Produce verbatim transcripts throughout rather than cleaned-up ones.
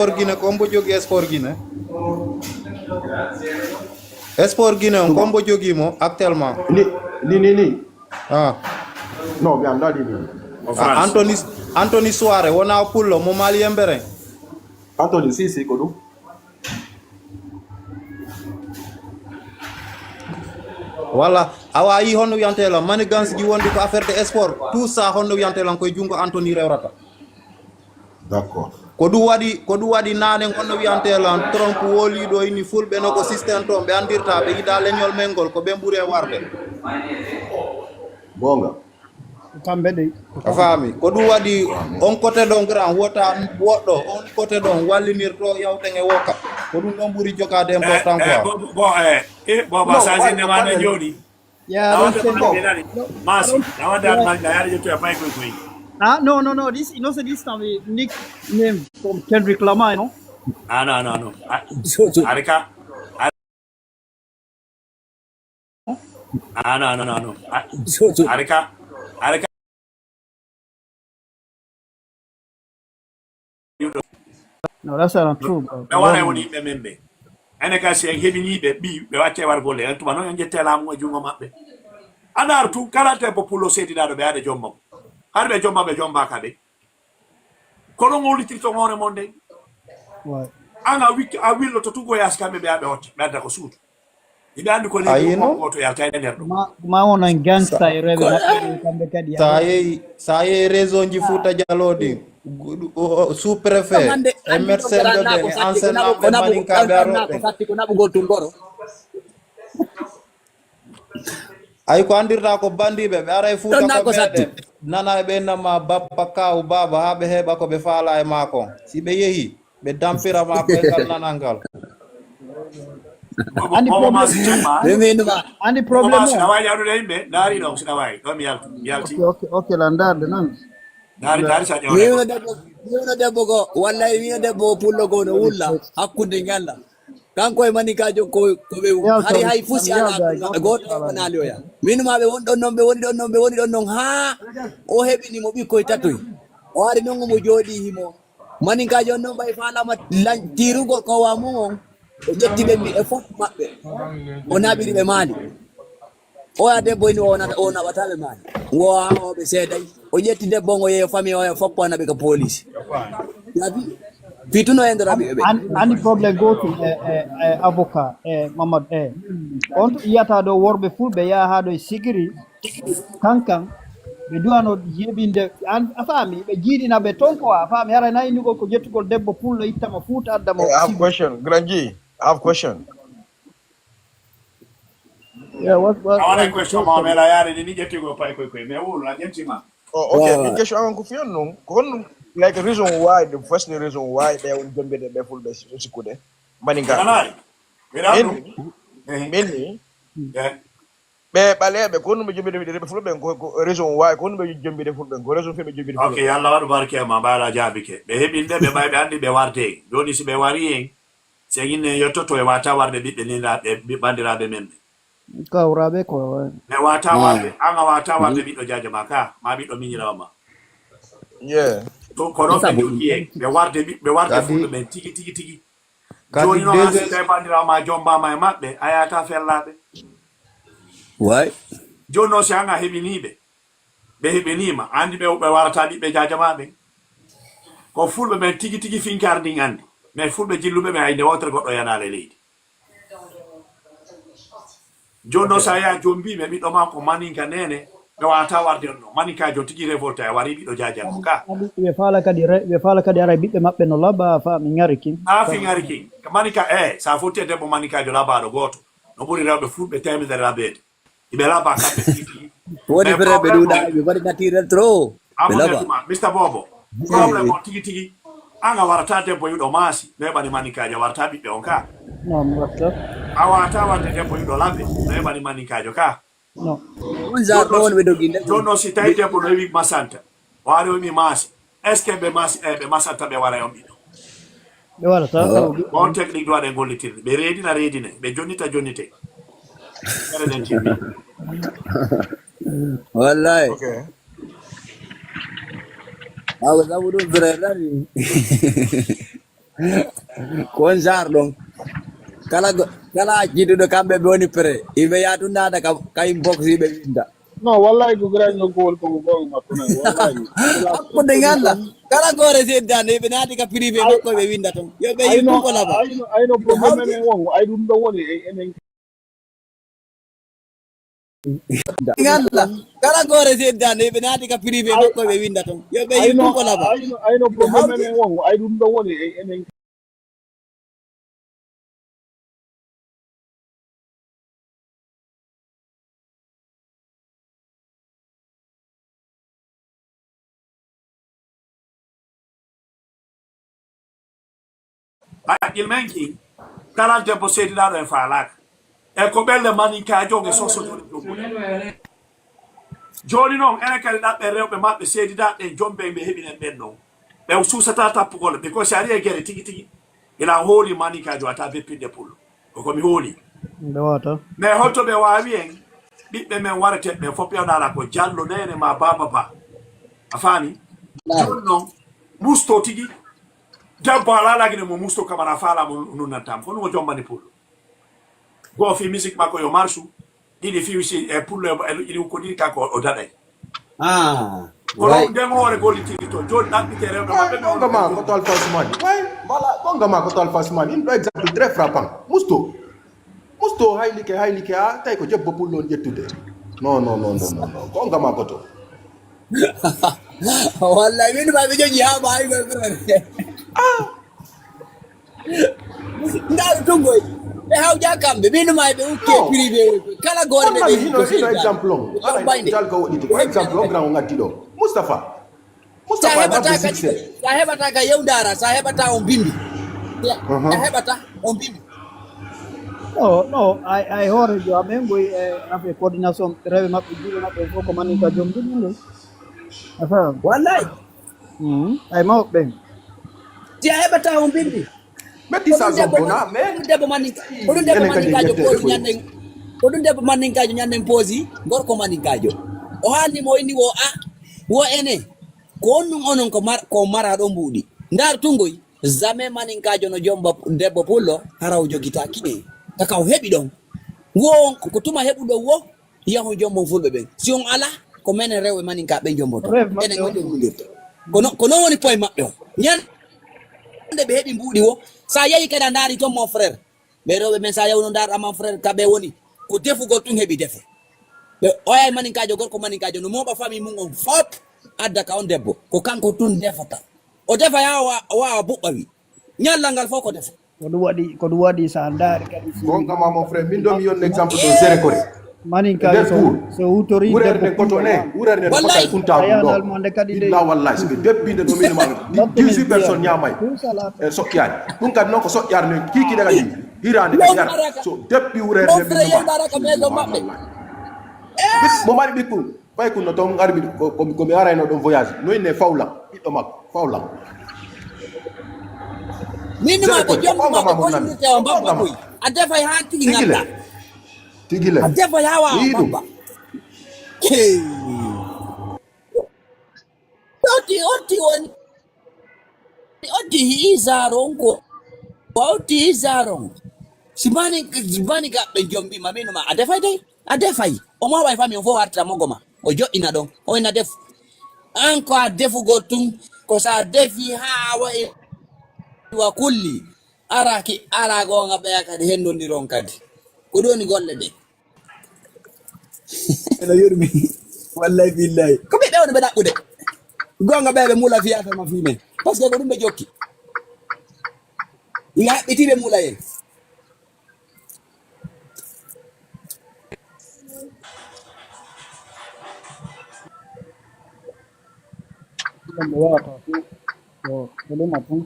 Sport Guinée, ko hombo jogii Sport Guinée? Sport Guinée on, ko hombo jogii mo actuellement? Ni, ni, ni, ni. Ah. Non, mi anndaa ɗi, ni. O Ah, France. Anthony, Anthony Souaré, wonaa pullo, mo Mali yembere. Anthony, si, si, ko ɗum. Walla, awa yi honno wiyante lan, manigance ji wondi ko affaire de sport, tout ça honno wiyante lan koye junngo Anthony rewrata. D'accord. Ko ɗum waɗi, ko ɗum waɗi naane ngonno wiyante lan, Trump woliiɗo ini fulɓe no ko système toon, ɓe anndirta, ɓe yiɗa leñol men ngol, ko ɓen ɓuri e warde. Goonga. Kamɓe ɗi. A faami? Ko ɗum waɗi on côté ɗon grand wota woɗɗo, on côté ɗon wallinirto yawten e wokka. Ko ɗum ɗon ɓuri jogaade important quoi. Bon, eh, eh, bon, ba No, sa what, sinne ma what no the jooɗi. Yeah, I don't think Masi, I want that man, I had to pay quick. Ah, no, no, no. This, you know, so this time we nickname from Kendrick Lamar, you know? Ah, no, no, no. Ah, So, so, Arika. Ah, no, no, no, no. Ah, so, so. Arika. Arika. No, that's not true, bro. Ɓe wara e woni yimɓe men ɓe. Ene ka si en heɓinii ɓe ɓi, ɓe wacce war golle. En tuma noon en ƴette laamu e junngo maɓɓe. Anar tu kala debbo pullo seedinaaɗo ɓe aɗa jomma mo. Har ɓe jomma ɓe jomba ka ɓe. Kono ngollitirto hoore mon nden. Ouais. An a wikki, a willoto tu goyaas kamɓe ɓe aɓe hotte. Ɓe adda ko suudu. Hiɓe anndi ko Ayi leydi no? Gooto yalta e nder ɗum. Ma, ma wonan gangsta e rewɓe maɓɓe ɓe kamɓe kadi. Sa yehi, sa yehi région ji Fuuta Jaloo ɗin, gu-, o, o, sous-préfet, Kamande, e anndi médecin ɗo de, garannaa ko e satti, ko enseignant naɓu-, ɓe ko naɓu-, maninkaɓe garannaa ko arooɓe. Satti, ko naɓugol tun goro. Ay ko anndirta ko banndiiɓe, ɓe ara e Fuuta Ɗon naa ko ko satti. Meɗen. Nana e ɓe nama bappa, kaaw, baaba, haa ɓe heɓa ko ɓe faala e maako. Si ɓe yehi, ɓe dampira ma koyngal nanal ngal. Andi Bobo problème. Masi, Bobo Masi. Andi problème. Bobo Masi, na waawi yadude yimɓe, ndaari ɗo, si na waawi. Ɗo mi yaltu, mi yalti. Ok, ok, ok, la ndaarde noon. Ndaari, ndaari sa ƴeewre. Wiwno debbo, wiwno debbo ko, wallay wiwno debbo o pullo ko no wulla, hakkunde ngalla. Kanko e manikaajo ko, ko ɓe, hari hay fusi ala, gooto e ko naali oya. Winu ma ɓe woni ɗon noon, ɓe woni ɗon noon, ɓe woni ɗon noon, haa o heɓini mo ɓikkoy tatoy. O ari noon omo jooɗii himo. Maninkaajo on noon ɓay faalaama lan-, tiirugol kowa mum on, o ƴetti ɓe mbi-, e fof maɓɓe. O naɓiri ɓe Maali. Oya debbo ini o nata-, o naɓata ɓe Maali. Wo a o ɓe seeday. O ƴetti debbo on o yeeyo famille o e fof o naɓi ka police. Yabi? Fii tun o endora ɓe ɓe. An-, andi problème gootum e, e, e avocat, e Mamadou, e. On to yiyata ɗo worɓe fulɓe yaha haa ɗo e Sigiri. Kankan, ɓe duwano yeɓinde, an, a faami, ɓe jiiɗina ɓe ton ko, a faami, haray na innugol ko ƴettugol debbo pullo ittamo Fuuta addamo. Hey, I have Sibu. Question. Grand G, I have question. Yeah, what, what, a wona what question ma question? Mela yaade ni ƴettigo pay koy koy, mais wul, a ƴettima. Oh, okay. Wow. Min question an ko fiyan non. Ko honno, like, reason why, the first reason why ɓe on jombe de ɓe fulɓe si-, sikkude. Maninka. Nanari. Mbiɗa andu. Min, eh, min ni. Eh. Ɓe ɓaleeɓe, ko honno ɓe jombide ɓe fulɓe ɓen? Ko, ko raison waawi, ko honno ɓe jombide fulɓe ɓen? Ko raison fii ɓe jombide fulɓe ɓen? Ok, yo Allah waɗu barke e ma, mbaala jaabike. Ɓe heɓinde, ɓe ɓay, ɓe anndi ɓe warde. Jooni si ɓe warii en, si en inne en yottoto, e waata warde ɓiɓɓe neniraaɓe, ɓi-, banndiraaɓe men ɓe. Kawraaɓe ko. Ɓe waata warde, an a waata warde ɓiɗɗo jaaja ma ka, ma ɓiɗɗo miñiraawo ma. Yeah. To, ko ɗon ɓe jogii en, ɓe warde ɓiɓɓe, warde fulɓe ɓen tigi, tigi, tigi. Kadi jooni noon, a deuxième si tawi banndiraawo ma jombaama e maɓɓe, a yahataa fellaaɓe. Way. Jooni noon, si aan a heɓinii ɓe, ɓe heɓinii ma, anndi ɓe, ɓe warataa ɓiɓɓe jaaja ma ɓen. Ko fulɓe ɓen tigi tigi finkaari ndin anndi. Mais fulɓe jilluɓe ɓen, hay nde wootere goɗɗo yanaali e leydi. Jooni noon, so a yaha jombii ɓe, ɓiɗɗo maa ko maninka neene, ɓe waawataa warde on ɗon. Maninkaajo tigi révolté, a warii ɓiɗɗo jaajanko ka. Ɓe faala kadi re-, ɓe faala kadi ara ɓiɓɓe maɓɓe no laba, faa mi ŋari kin. Haa fi ŋari kin. Maninka, eh, so a fotti e debbo maninkaajo labaaɗo gooto, no ɓuri rewɓe fulɓe teemedere labeede. Iɓe laba kamɓe tigi tigi. Woni ɓe problème ɓe ɗuuɗa, ɓe mbaɗi naturel trop. Ɓe laba. Mister Bobo, problème o tigi tigi, an a warataa debbo yiɗo maasi, no heɓani maninkaajo, a warataa ɓiɓɓe on ka. Non, mi watta. A waawataa warde debbo yiɗo laɓe, no heɓani maninkaajo ka. Non. Ɗum genre ɗo woni ɓe dogi nde. Jooni noon si tawi debbo no heɓi masanta, o ari o heɓi maasi, est-ce que ɓe maasi, eh, ɓe masanta ɓe wara e on ɓiɗɗo? Ɓe warataa, taw ɓiɓɓe on technique ɗo waɗe gollitirde. Ɓe reedina, reedine. Ɓe jonnita, jonnite. Ɓe reedin timmi. Wallahi. Ok. Awa, sabu ɗum frère nani. Ko on genre ɗon. Kala go-, kala jiɗuɗo kamɓe ɓe woni prêt. Iɓe yaha tun naata ka, ka inbox iɓe winda. No, wallahi ko grand non ko woni ko gonga makko non, wallahi. Hakkunde ngalla. Kala gore seddande, ɓe naati ka privé makko ɓe winda ton. Yo ɓe yimɓe ko laba. Ay no, ay no, ay no problème men won, ay ɗum ɗo woni, e, enen. Ngalla. Kala gore seddande, ɓe naati ka privé makko ɓe winda ton. Yo ɓe yimɓe ko laba. Ay no, ay no problème men won, ay ɗum ɗo woni, e, enen. Haqqil men ki, kala debbo seedinaaɗo en faalaaka. E ko ɓelle maninkaajo nge soso joni jombuɗe. Jooni noon, enen kadi ɗaɓɓen rewɓe maɓɓe seedinaaɓe en jombe ɓe heɓinen ɓen ɗon. Ɓe suusata tappugol, because si ari e gere tigi tigi, ila hooli maninkaajo ata beppinde pullo. Ko ko mi hooli. Nde wata. Mais holto ɓe waawi en, ɓiɓɓe men warete ɓe fof ɓe wonala ko Jallo Neene ma Baaba Ba. A faami? Jooni noon, musto tigi. Debbo alaa lagine mo musto kam ana faala mo nunnantam. Ko ɗum o jombani pullo. Go fi musique makko yo marsu. Ɗiɗi fi si e pullo e, e, ɗiɗi ko ɗiɗi kanko o daɗay. Ah, ko ɗum right. Nden hoore gollitiri to. Jooni ɗaɓɓite rewɓe maɓɓe. Gonga ma ko to Alpha Ousmane. Way, mala, gonga ma ko to Alpha Ousmane. In ɗo exemple très frappant. Musto. Musto haylike, haylike, a tawi ko jebbo pullo on ƴettude. Non, non, non, non, non, non. Gonga ma ko to. Wallahi, min ma ɓe jogi ha ma hay ɓe frère. Ah. Ndaar tungoy. Ɓe hawja kamɓe, min ma ɓe ukke privé. Kala gore ɓe hino, hino exemple on. Ala jalga woɗɗiti. Ko exemple on grand on addi ɗo. Mustafa. Sa heɓata ka, sa heɓata ka yewndara, sa heɓata on bimbi. Ya, sa heɓata on bimbi. No, no, ay, ay hoore jo amen goy e affaire coordination, rewe maɓɓe, juuɗe maɓɓe fof ko manin ka joom ɗum ɗum. A faam? Wallahi. Mhm. Ay mawɓe ɓen. Si a heɓata on bimbi. Metti sa zone bona, mais ko ɗum debbo manin, ko ɗum debbo maninkaajo poosi ñanden, ko ɗum debbo maninkaajo ñanden poosi, gorko maninkaajo. O haalni mo inni wo a, wo ene. Ko on ɗum onon ko mar-, ko mara ɗon mbuuɗi. Ndaar tungoy, jamais maninkaajo no jomba debbo pullo, hara o jogitaaki ɗe. Kaka o heɓi ɗon. Wo on ko tuma heɓuɗo wo, yahon jombon fulɓe ɓen. Si on ala, ko menen rewɓe maninka ɓen jomboto. Enen ko ɗum ndirta. Kono, ko non woni poye maɓɓe on. Ñande ɓe heɓi mbuuɗi wo, sa yahi kadi a ndaari ton mon frère. Ɓe rewɓe men, sa yawno ndaar aman frère, ka ɓe woni, ko defugol tun heɓi defe. Ɓe oyay maninkaajo, gorko maninkaajo, no mooɓa famille mum on fop, adda ka on debbo. Ko kanko tun defata. O defa ya wa, wa buɓɓa wi. Ñallal ngal fof ko defa. Ko ɗum waɗi, ko ɗum waɗi sa ndaari kadi si gonga ma mon frère, min ɗo mi yon exemple ɗo zéro kore. Maninkaajo so, so hutori wurere nden koto ne, wurere nden koto e kunta ɗum ɗo. Illa wallahi, so ɓe deppi nde ɗo min ma dix-huit personnes ñaamay. E soƴƴaani. Ɗum kadi noon ko soƴƴaare nden kiikiɗe kadi. Hiraande kadi yara. So deppi wurere nden min ma. Mo mari ɓikkun. Fay kun no toon ngarmi ko, ko, ko mi arayno ɗon voyage. No inne Fawlan, ɓiɗɗo makko, Fawlan. Min ma ko jom ma ko ko nami. A defay ha tigi ngalla. Tigi le. A defay ha wa baba. Hey. Oti, oti woni. Oti hi zaron ko. Oti hi zaron. Si mani, si mani gaɓɓe jombi ma min ma a defay dey. A defay. O ma way fami o fo warta mo goma. O joɗɗina ɗon. O ina defu. An ko a defugol tun. Ko sa defi ha wa'i wa kulli. Ara ki, ara gonga ɓeya kadi hendondiron kadi. Ko ɗoni golle ɗe. Ena yurmi. Wallahi billahi. Ko ɓiɓɓe woni ɓe ɗaɓɓude. Gonga ɓe ɓe mula fiyata ma fi men. Parce que ko ɗum ɓe jokki. Ina haɓɓiti ɓe mula en. Ɗum ɓe wawata fu. Ko, ko ɗum a tun.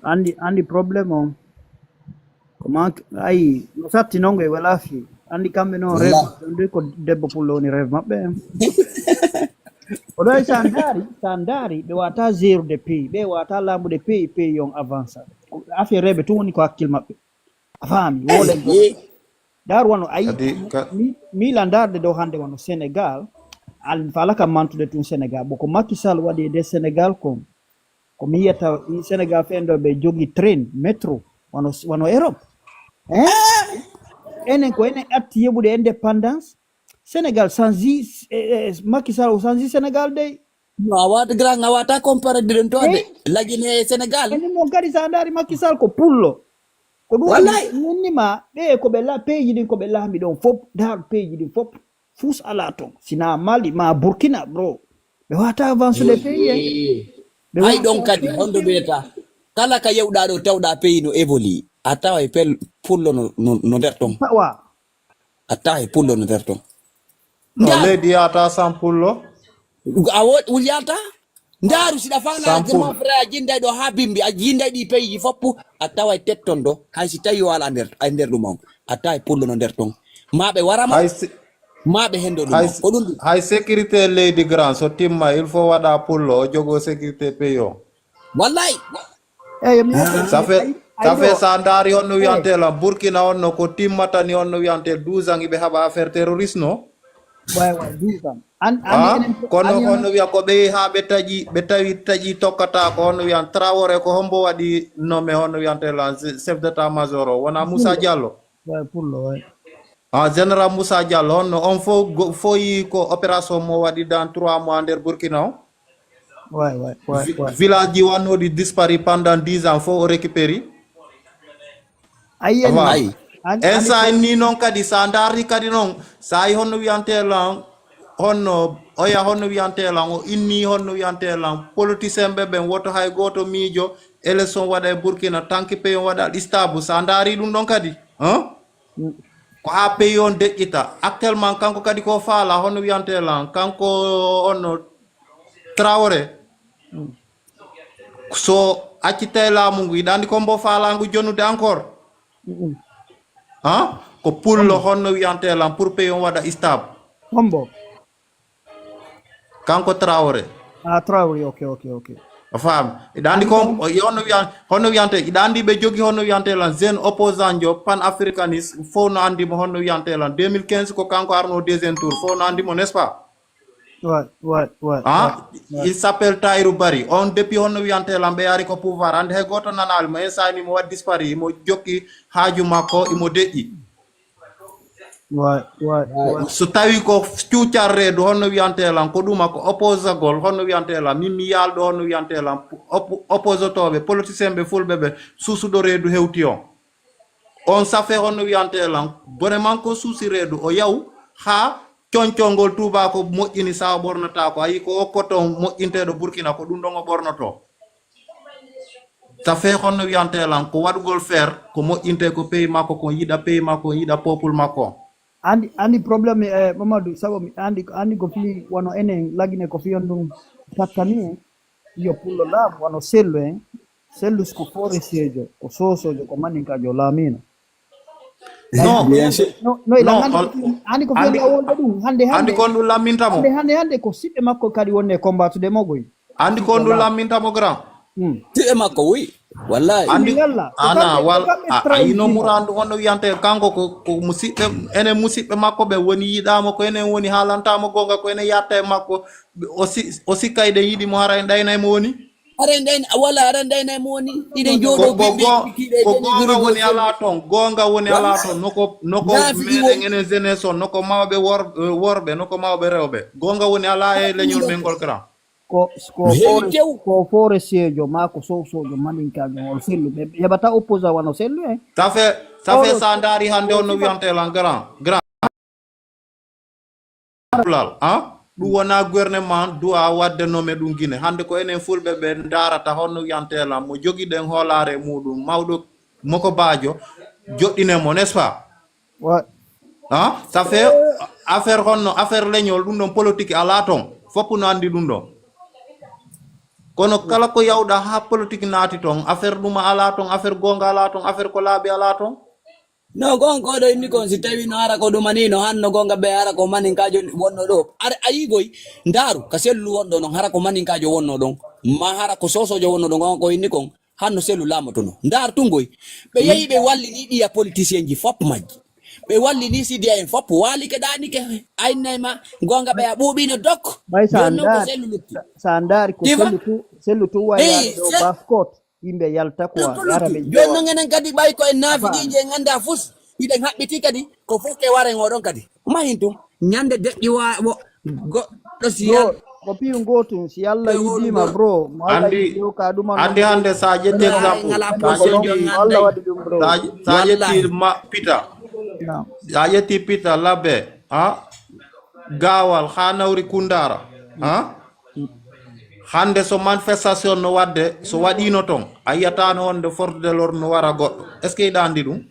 Andi, andi problème on. Ko manque, ayi, no satti non e wala fi. Andi kamɓe non rêve, ɗon de ko debbo pullo woni rêve maɓɓe. O ɗo sa ndaari, sa ndaari, ɓe wata zéro de pays, ɓe wata lambude pays, pays on avance. Affaire rêve tun woni ko hakkil maɓɓe. A faami, wolen. Daar wano ayi, mi, mi la ndaarde ɗo hannde wano Sénégal, al fala ka mantude tun Sénégal. Boko Macky Sall waɗi e nder Sénégal kon. Ko mi yiyata, Sénégal fen ɗo ɓe jogi train, métro, wano, wano Europe. Eh? Enen ko enen atti yeɓude indépendance. Sénégal sanzi, eh, eh, Macky Sall o sanzi Sénégal dey. No, a wata grand, a wata comparé de ɗon to de. Eh? Lagine Sénégal. Enen non kadi sa ndaari Macky Sall ko pullo. Ko ɗum Wallahi. Nenni ma, ɓe ko ɓe la, peeji ɗin ko ɓe laami ɗon fof, daar peeji ɗin fof. Fus ala ton. Sina Mali, ma Burkina, bro. Ɓe wata avance de pays, eh. Ɓe Hay wata ɗon kadi, avance hondo de pays. Ɓeyata. Kala ka yewɗa ɗo, tawɗa pays no évolue. A tawa e pel pullo no, no, no nder ton. Tawa. A tawa e pullo no nder ton. No, Nda- leydi yata sans pullo. A wo-, wul yata? Ndaru siɗa fana Sans pullo. Mon frère, a jinday ɗo ha bimbi, a jinday ɗi pays ji foppu, a tawa e tetton ɗo, hay si tawi o ala nder, a nder ɗum on. A tawa e pullo no nder ton. Ma ɓe warama, Hay si-, ma ɓe hendo ɗum hay on. Si-, Ko ɗum ɗum. Hay sécurité leydi grand, so timma, il faut waɗa pullo, o jogo sécurité pays o. Wallahi. Eyi, mi yetta. Ça fait, Ay, ay, ça fait ɗo. Sa ndaari honno Eh. Wiyante lan, Burkina honno ko timmata ni honno wiyante douze ans iɓe haɓa affaire terroriste no? Way, way, douze ans. An, an, Ah, enen, kono an, honno wiya ko ɓe ha ɓe taƴi, ɓe tawi taƴi tokkata ko honno wiyan Traoré ko hombo waɗi nommé honno wiyante lan chef d'état major o, wona Moussa Pullo. Diallo? Way, pullo, way. Ah, général Moussa Diallo, honno on fof go-, fof yi ko opération mo waɗi dans trois mois nder Burkina o? Ouais, ouais, ouais, Vi-, ouais. Village ji wannoɗi dispari pendant dix ans, fof o récupéri. Ayi, Awa. Ayi. An-, En ani sa ko ni noon kadi, sa ndaari kadi noon, sa yi honno wiyante lan, honno, oya honno wiyante lan, o inni honno wiyante lan, politicien ɓe ɓen woto hay gooto miijo, élection waɗa e Burkina, tanki peyon waɗa ɗistabu, sa ndaari ɗum ɗon kadi, hein? Mm. Ko ha peyon deƴƴita. Actuellement, kanko kadi ko faala, honno wiyante lan, kanko honno Traoré. Mm. So accitay laamu ngu, iɗa andi ko mbo faala ngu jonude encore? Mm-mm. Ha? Ko pullo Hombo? Honno wiyante lan pour pays on waɗa stable. Hombo? Kanko Traoré. Ah, Traoré, ok, ok, ok. A faami? Iɗa andi ko, o, honno wiyan-, honno wiyante, iɗa andi ɓe jogi honno wiyante lan jeune opposant jo panafricaniste, fof no andi mo honno wiyante lan. Deux mille quinze ko kanko arno deuxième tour, fof no andi mo, n'est-ce pas? Ouais, ouais, ouais, ah, ouais, ouais. Il s'appelle Tahirou Barry. On depuis honno wiyante lan ɓe ari ko pouvoir. Ande hay goto nanali mo. Insani mo waɗi dispari, mo jokki haaju makko, imo deƴƴi. Ouais, ouais, ouais. So tawi ko cuucar reedu honno wiyante lan ko ɗuma ko opposagol honno wiyante lan min mi yaalɗo honno wiyante lan op-, opposotooɓe politicien ɓe fulɓe ɓe suusuɗo reedu hewti on. On safe honno wiyante lan, bone man ko suusi reedu, o yaw haa concol ngol tuubaako moƴƴini, sa o ɓornata ko. A yi ko okkoto moƴƴinteeɗo Burkina, ko ɗum ɗon o ɓornoto. Safe honno wiyante lan, ko waɗugol feer, ko moƴƴinte ko pays makko, ko yiɗa pays makko, yiɗa peuple makko. Andi, andi problème, eh, Mamadou, sabu mi andi, andi ko fii wano enen Lagine ko fii on ɗum tattani en. Yo pullo laamu wano Sellu en. Sellu ko forestier jo, ko sosojo, ko maninkajo laamino. Non, bien sûr. No, no, ila non, hande on, ko fi-, hande ko andi, fiyaɗa wonde ɗum, hande, andi hande. Kon ɗum lamminta mo. Hande, hande, hande ko siɓɓe makko kadi wonde e combattude mo goy. Andi kon ɗum lamminta mo grand. Hmm. Siɓɓe makko, oui. Wallahi. Andi, yalla, ko ana, kamɓe, wal-, ko kamɓe a, a yino trahir murandu honno wiyante kanko ko, ko musiɓɓe, enen musiɓɓe makko ɓe woni yiɗamo, ko enen woni haalantamo gonga, ko enen yatta e makko. O si-, o sikka eɗen yiɗi mo, hara en ɗaynay mo woni? Hara en ɗayn-, wala, hara en ɗaynay mo woni? Iɗen jooɗo ko, ko bimbi, go-, kikiɗe, ko gonga woni ala ton, gonga woni ala ton. Noko, noko meɗen enen jeunesse on, noko mawɓe wor-, worɓe, noko mawɓe rewɓe. Gonga woni ala e leñol men ngol kala. Ko, ko, ko forestier jo ma ko sosojo maninkajo on Sellu. Ɓe, ɓe heɓata opposant wano Sellu en. Ça fait, ça fait sa ndaari hande on no wiyante lan grand, grand. Pulal, ah? Ɗum wona gouvernement du'a wadde nommé ɗum Guinée. Hande ko enen fulɓe ɓe ndaarata honno wiyante lan mo jogiɗen hoolaare muɗum, mawɗo moko baajo, joɗɗinen mo, n'est-ce pas? Ouais. Ah? Ça fait affaire honno, affaire leñol, ɗum ɗon politique ala ton. Foppu no andi ɗum ɗon. Kono kala ko yawɗa ha politique naati ton, affaire ɗuma ala ton, affaire gonga ala ton, affaire ko laaɓi ala ton. No, gonga ko ɗo inni kon, si tawi no hara ko ɗuma ni, no hanno gonga ɓe hara ko maninkajo wonno ɗo. Ar-, a yi boy, ndaru, ka Sellu wonɗo non, hara ko maninkajo wonno ɗon. Ma hara ko sosojo wonno ɗon, gonga ko inni kon, hanno Sellu laamotono. Ndaru tun boy, ɓe yehi ɓe wallini ɗiya politicien ji fop majji. Ɓe wallini Sidiya en fof, waali ke ɗaani ke, aynay ma, goonga ɓe a ɓuuɓiino dok. May sa Jooni noon ko ndaari, sellu luttu. Sa ndaari ko Iva? Sellu tu, sellu tu wa Hey, yaade ɗo se- Bas Kot. Yimɓe yalta ko Sellu tu yara luttu. Ɓe Jooni ƴeewa. Noon enen kadi ɓay ko en naafiqiiji en anndaa fus, hiɗen haɓɓiti kadi, ko fof ke waren oɗon kadi. Mahin tun, ñande deƴƴi wa, wo, goɗɗo si Bro, yal- ko piyu ngootum, si Yalla Ɓe yiɗiima, wowlugo. Bro, mo Alla Andi, yiɗi o ka ɗum on andi non. Hannde sa ƴetti Wallaahi, exemple, ngala sa ko ƴetti, Yalla waɗi ɗum, bro. Sa, sa ƴetti Wallaahi. Ma, Pita, Naam. Sa ƴetti Pita, Labbe, ha? Gaawal, ha nawri Kundara, ha? Hannde so manifestation no waɗde, so waɗiino toon, a yiyataano wonde force de l'ordre no wara goɗɗo. Est-ce que hiɗa anndi ɗum?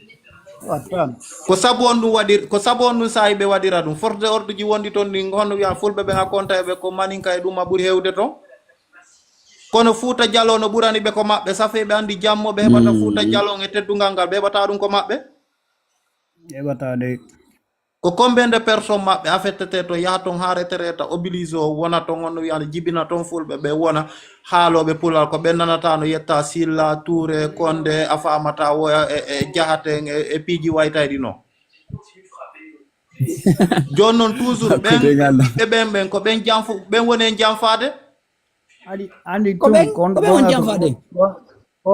Wattan. Ko sabu on ɗum waɗir, ko sabu on ɗum saa'i ɓe waɗira ɗum. Force de ordre ji wonɗi toon ɗin, hono wiya fulɓe ɓen a konta e ɓe ko maninka e ɗum a ɓuri heewde toon. Kono Fuuta Jaloo no ɓurani ɓe ko maɓɓe. Ça fait ɓe anndi jammo ɓe heɓata Mm. Fuuta Jaloo e teddungal ngal, ɓe heɓata ɗum ko maɓɓe. Heɓata de. Ko combien de personnes maɓɓe affectete to yaha toon haa retraite obligé o wona toon, on no wiya no jibina toon fulɓe ɓe wona haalooɓe pulal ko ɓe nanata no yetta Silla, Touré, Konde, a faamata woya e, e jahate e, e piiji waytayɗi noon. Jooni noon toujours ɓen, ɓiɓɓe ɓen ɓen ko ɓen janfu, ɓen woni en janfaade. Andi, andi Ko ɓen, ko ɓen woni janfaade. Ko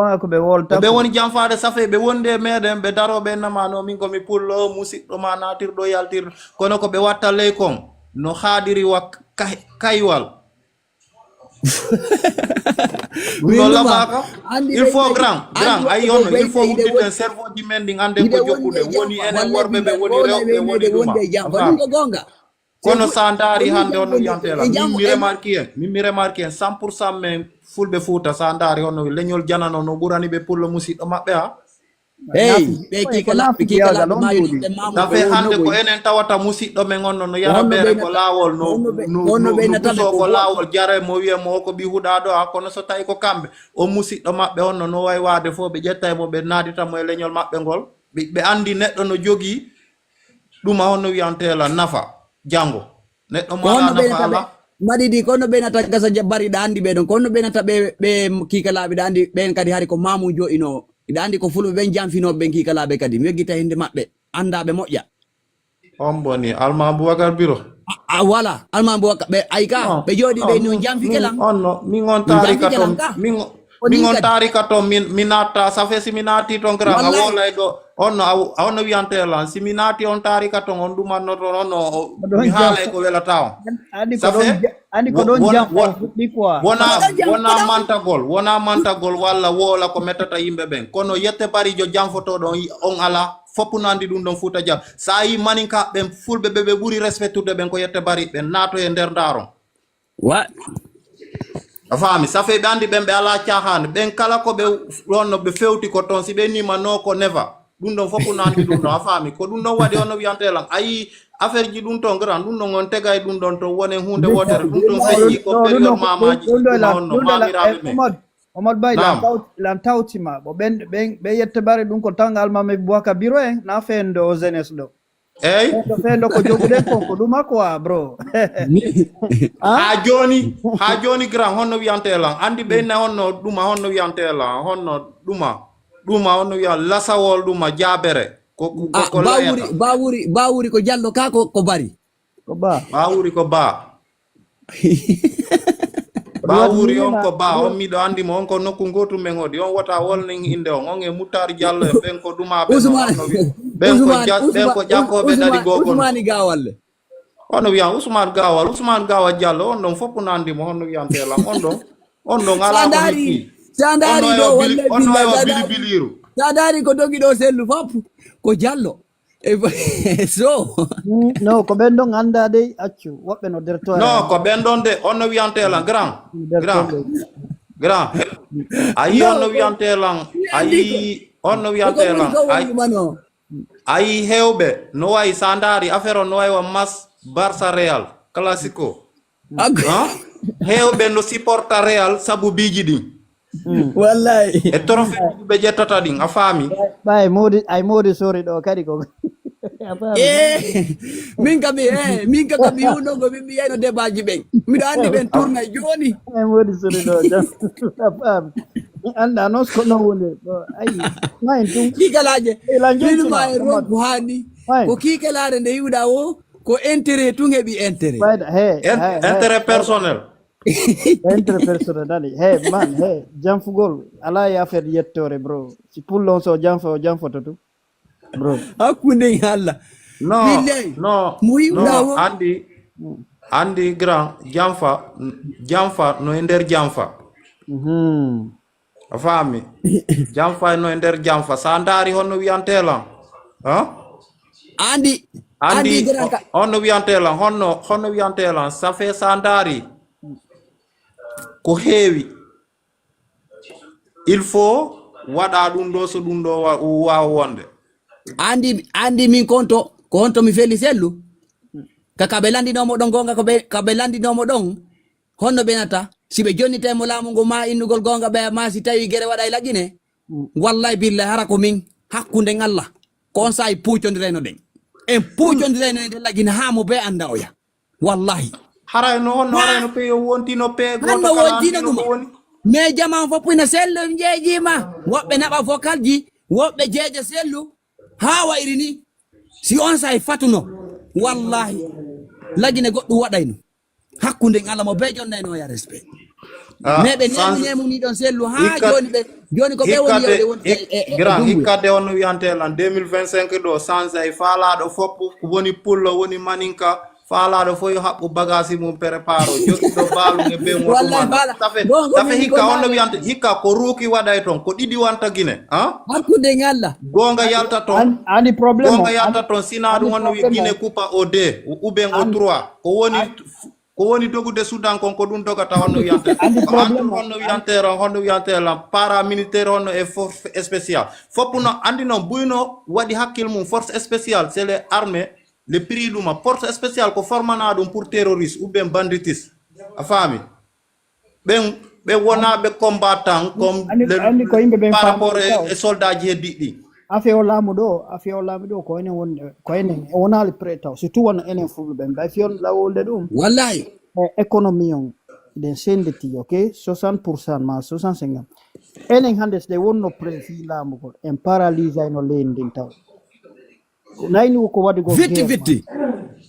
ɓen woni janfaade, ça fait ɓe wondi e meɗen, ɓe daroo ɓe nama no min ko mi pullo, musiɗɗo ma naatirɗo yaltirɗo. Kono ko ɓe watta ley kon, no haaɗiri wa kay-, kaywal. Ɗum ɗo laɓaaka. Il faut grand, grand, ayi on, il faut udditen cerveau ji men ɗin, ande ko jokkuɗen. Woni enen worɓe ɓe woni rewɓe, woni ɗuma. Kono sa ndaari hannde on no wiyante la. Min mi remarque en, min mi remarque en cent pour cent men fulɓe Fuuta sa ndaari on no leñol janano no ɓurani ɓe pullo musiɗɗo maɓɓe ha. Hey, ɓe kikala, ɓe kikala, ɓe maayi ɓe maamu. Tafe hannde ko enen tawata musiɗɗo men on no, no yara beere ko laawol, no, no, no, no duso ko laawol, jare mo wiye mo o ko ɓi huɗaaɗo a, kono so tawi ko kamɓe, o musiɗɗo maɓɓe on no, no way waade fof, ɓe ƴetta e mo, ɓe naadita mo e leñol maɓɓe ngol. Ɓe, ɓe anndi neɗɗo no jogii ɗum a honno wiyantee la nafa janngo. Neɗɗo ko honno maɗa ɓe nafa nata ɓe ala. Mbaɗi ɗi, ko honno ɓe nata gasa ja-, bari ɗa anndi ɓe ɗon, ko honno ɓe nata ɓe, ɓe kiikalaaɓe ɗa anndi ɓen kadi hari ko maamu joɗinoo. Ɗa anndi ko fulɓe ɓen janfinooɓe ɓen kiikalaaɓe kadi. Mi weggita hinde maɓɓe, annda ɓe moƴƴa. On boni, Alma Abubakar Biro. A, a, wala, Alma Abubakar, ɓe, ay ka, non, ɓe jooɗi non, ɓe no min, janfi min, kelan. On no, min on janfi taarika kelan ton, ka. Min, ko min ni on kadi. Taarika ton, min, mi natta, ça fait si mi natti ton grand, a wallay. Wolay ɗo, on no, a, on no wiyante lan, si mi natti on taarika ton, on ɗumanno ton, on no, o, mi haalay ko welata on. Andi ko ɗon ja-, andi ko ɗon janfa fuɗɗi quoi. Wona, wona mantagol, wona mantagol, walla woola ko mettata yimɓe ɓen. Kono yette barijo janfotoɗo on, on ala, foppu no andi ɗum ɗon Fuuta Jallo. Sa yi maninka ɓen fulɓe ɓe, ɓe ɓuri respectude ɓen ko yette bari ɓen naato e nder ndaron. Wa. A faami, ça fait ɓe andi ɓen ɓe ala caahaani. Ɓen kala ko ɓe ɗon no ɓe fewti ko ton, si ɓe nima no ko neva. Ɗum ɗon fof ko nanndi ɗum ɗon, a faami? Ko ɗum ɗon waɗi on no wiyante lan. A yii affaire ji ɗum ɗon, grand, ɗum ɗon on tegay ɗum ɗon to wonen huunde wootere. Ɗum ɗon feƴƴi ko période maamaaji ɗum ɗon, on no maamiraaɓe men. Omar, Omar Bay, lan tawti, lan tawti ma. Bo ɓen, ɓen, ɓe yette bare ɗum ko tangal ma me Boubacar Biro en, na fendo o jeunesse ɗo. Eey. Fendo, fendo ko joguɗen kon, ko ɗuma quoi, bro. Haa jooni, haa jooni, grand, honno wiyante lan? Anndi ɓe inna honno ɗuma, honno wiyante lan, honno ɗuma. Ɗuma on no wiya lasawol ɗuma jaabere. Ko, ko, ko, ko layata. Bawuri, bawuri, bawuri ko jallo ka ko, ko bari. Ko ba. Bawuri ko ba. Bawuri on ko ba, on miɗo andi mo, on ko nokku ngotu men odi. On wota wolnin inde on, on e Muttar Jallo e ɓen ko ɗumaɓe no, Usman, no wi-, ɓen ko Usman, ja-, ɓen ko Usman, ƴakkoɓe ɗaɗi Usman, gogo no. Usmani Gawalle. Hono wiyan Ousmane Gawal, Ousmane Gawal Diallo, on ɗon fof ko nandi mo, hono wiyante lan, on ɗon, on ɗon alaa ko hikki. Sa ndaari ɗo, walle on ɗo yo bilbiliiru. Sa ndaari ko dogi ɗo sellu fof, ko Diallo. E so. Mm, no, ko ɓen ɗon anndaa dey, accu, woɓɓe no dertoya. No, ko ɓen ɗon de, on no wiyante lan, grand, grand, grand. A yii on no wiyante lan, a yii on no wiyante lan, a yii. Ayi, heewɓe no wayi, sa ndaari affaire on no wayi wa match Barça Real Classico. Heewɓe no supporta Real sabu biiji ɗin. Wallahi. E trophée ɗi ɓe ƴettata ɗin, a faami? Ɓay moodi, ay moodi sori ɗo kadi ko. A faami? Eh, min kam, eh, min kam, kam mi hunno ko min mbiyayno débat ji ɓen. Miɗo anndi ɓen tourna jooni. Ay moodi sori ɗo, a faami? Annda noon ko no woni ɗo. Ayi, ma en ɗum. Ɗi galaaje. Ila min jonti ma ma, e Omar. Ronku haani. Fine. Ko kiikelaare nde yi'uɗaa o, ko intérêt tun heɓi intérêt. Fayda, hey, In- hey, hey, intérêt personnel. Intérêt personnel, dali. Hey, man, hey, janfugol. Alaa e affaire yettoore, bro. Si pullo on so janfa, o janfoto tu. Bro. Hakkunde e Allah. No, Billahi. No, Mo yi'uɗaa no, o. Andi, andi grand, janfa, janfa, no e nder janfa. Mhm. A faami? Janfa no e nder janfa. Sa ndaari honno wiyante lan. Hein? Andi, andi Andi, garanka. Honno wiyante lan, honno, honno wiyante lan. Ça fait sa ndaari. Ko heewi. Il faut waɗa ɗum ɗo so ɗum ɗo wa- waawa wonde. Andi, andi min konto, ko honto mi feli sellu. Ka, ka ɓe landinomo ɗon gonga, ko ɓe, ka ɓe landinomo ɗon. Honno ɓe nata? Si ɓe jonnitay mo laamu ngu ma innugol gonga ɓe ma si tawi gere waɗa e lagine. Wallahi billahi hara ko min hakkunden Allah. Ko on saa'i puucondirayno ɗen. En puucondirayno e lagine haa mo be anda oya. Wallahi. Haray no honno, haray no peyo wontino pe Hanno wontino ɗuma. Mais jaman fof ina sello jeejima. Woɓɓe naɓa vocalji, woɓɓe jeeja sellu. Haa wayri ni. Si on saa'i fatuno. Wallahi. Lagine goɗɗum waɗayno. Hakkunden Allah mo be jonnayno ya respect. Ah, Mais ɓe sans- nemi nemu ni ɗon sellu haa Hikka- joni ɓe joni ko ɓe woni hikkade- yewde won hik- grand, hikkade honno wiyante lan deux mille vingt-cinq ɗo, sansay faalaɗo fof woni pullo, woni maninka, faalaɗo fof yo haɓɓu bagasi mum, préparo jogiɗo baalu e be Wallahi, moɗum. faala. Tafe Bon, tafe min hikka ko honno naane. Wiyante hikka ko ruuki waɗay toon, ko ɗiɗi wanta Gine, ah? Hakkunde e Allah. Goonga yalta toon. An- andi problème o, Goonga yalta andi- toon, sinaa ɗum andi honno wi problème Gine o. Kupa o deux, ou bien o Andi- trois. Ko woni andi- ko woni dogude Sudan kon, ko ɗum dogata honno Wiyante. Andi Ko problème antum o. Honno Wiyante lan, honno Wiyante lan, paramilitaire honno e force spéciale. Fof no andi noon buyno waɗi hakkil mum, force spéciale, c'est les armées, le prix ɗuma. Force spéciale ko formana ɗum pour terroriste ou bien banditis. A faami? Ɓen ɓe wonaaɓe combattant comme Andi- le- andi ko yimɓe ɓen par faami rapport e taw. E soldat ji heddiɗi ɗi. Affaire o laamu ɗo, affaire o laamu ɗo ko enen won ko enen e wonaali prêt taw, surtout wonno enen fulɓe ɓen mbay fiyon lawolde ɗum. Wallahi. E économie on, ɗen senditi, ok, soixante pour cent ma soixante-cinquante. Enen hannde so ɗe wonno prêt fii laamu kon, en paralysayno leydi ndin taw. Nayni ko waɗi ko Fitti guerre, fitti.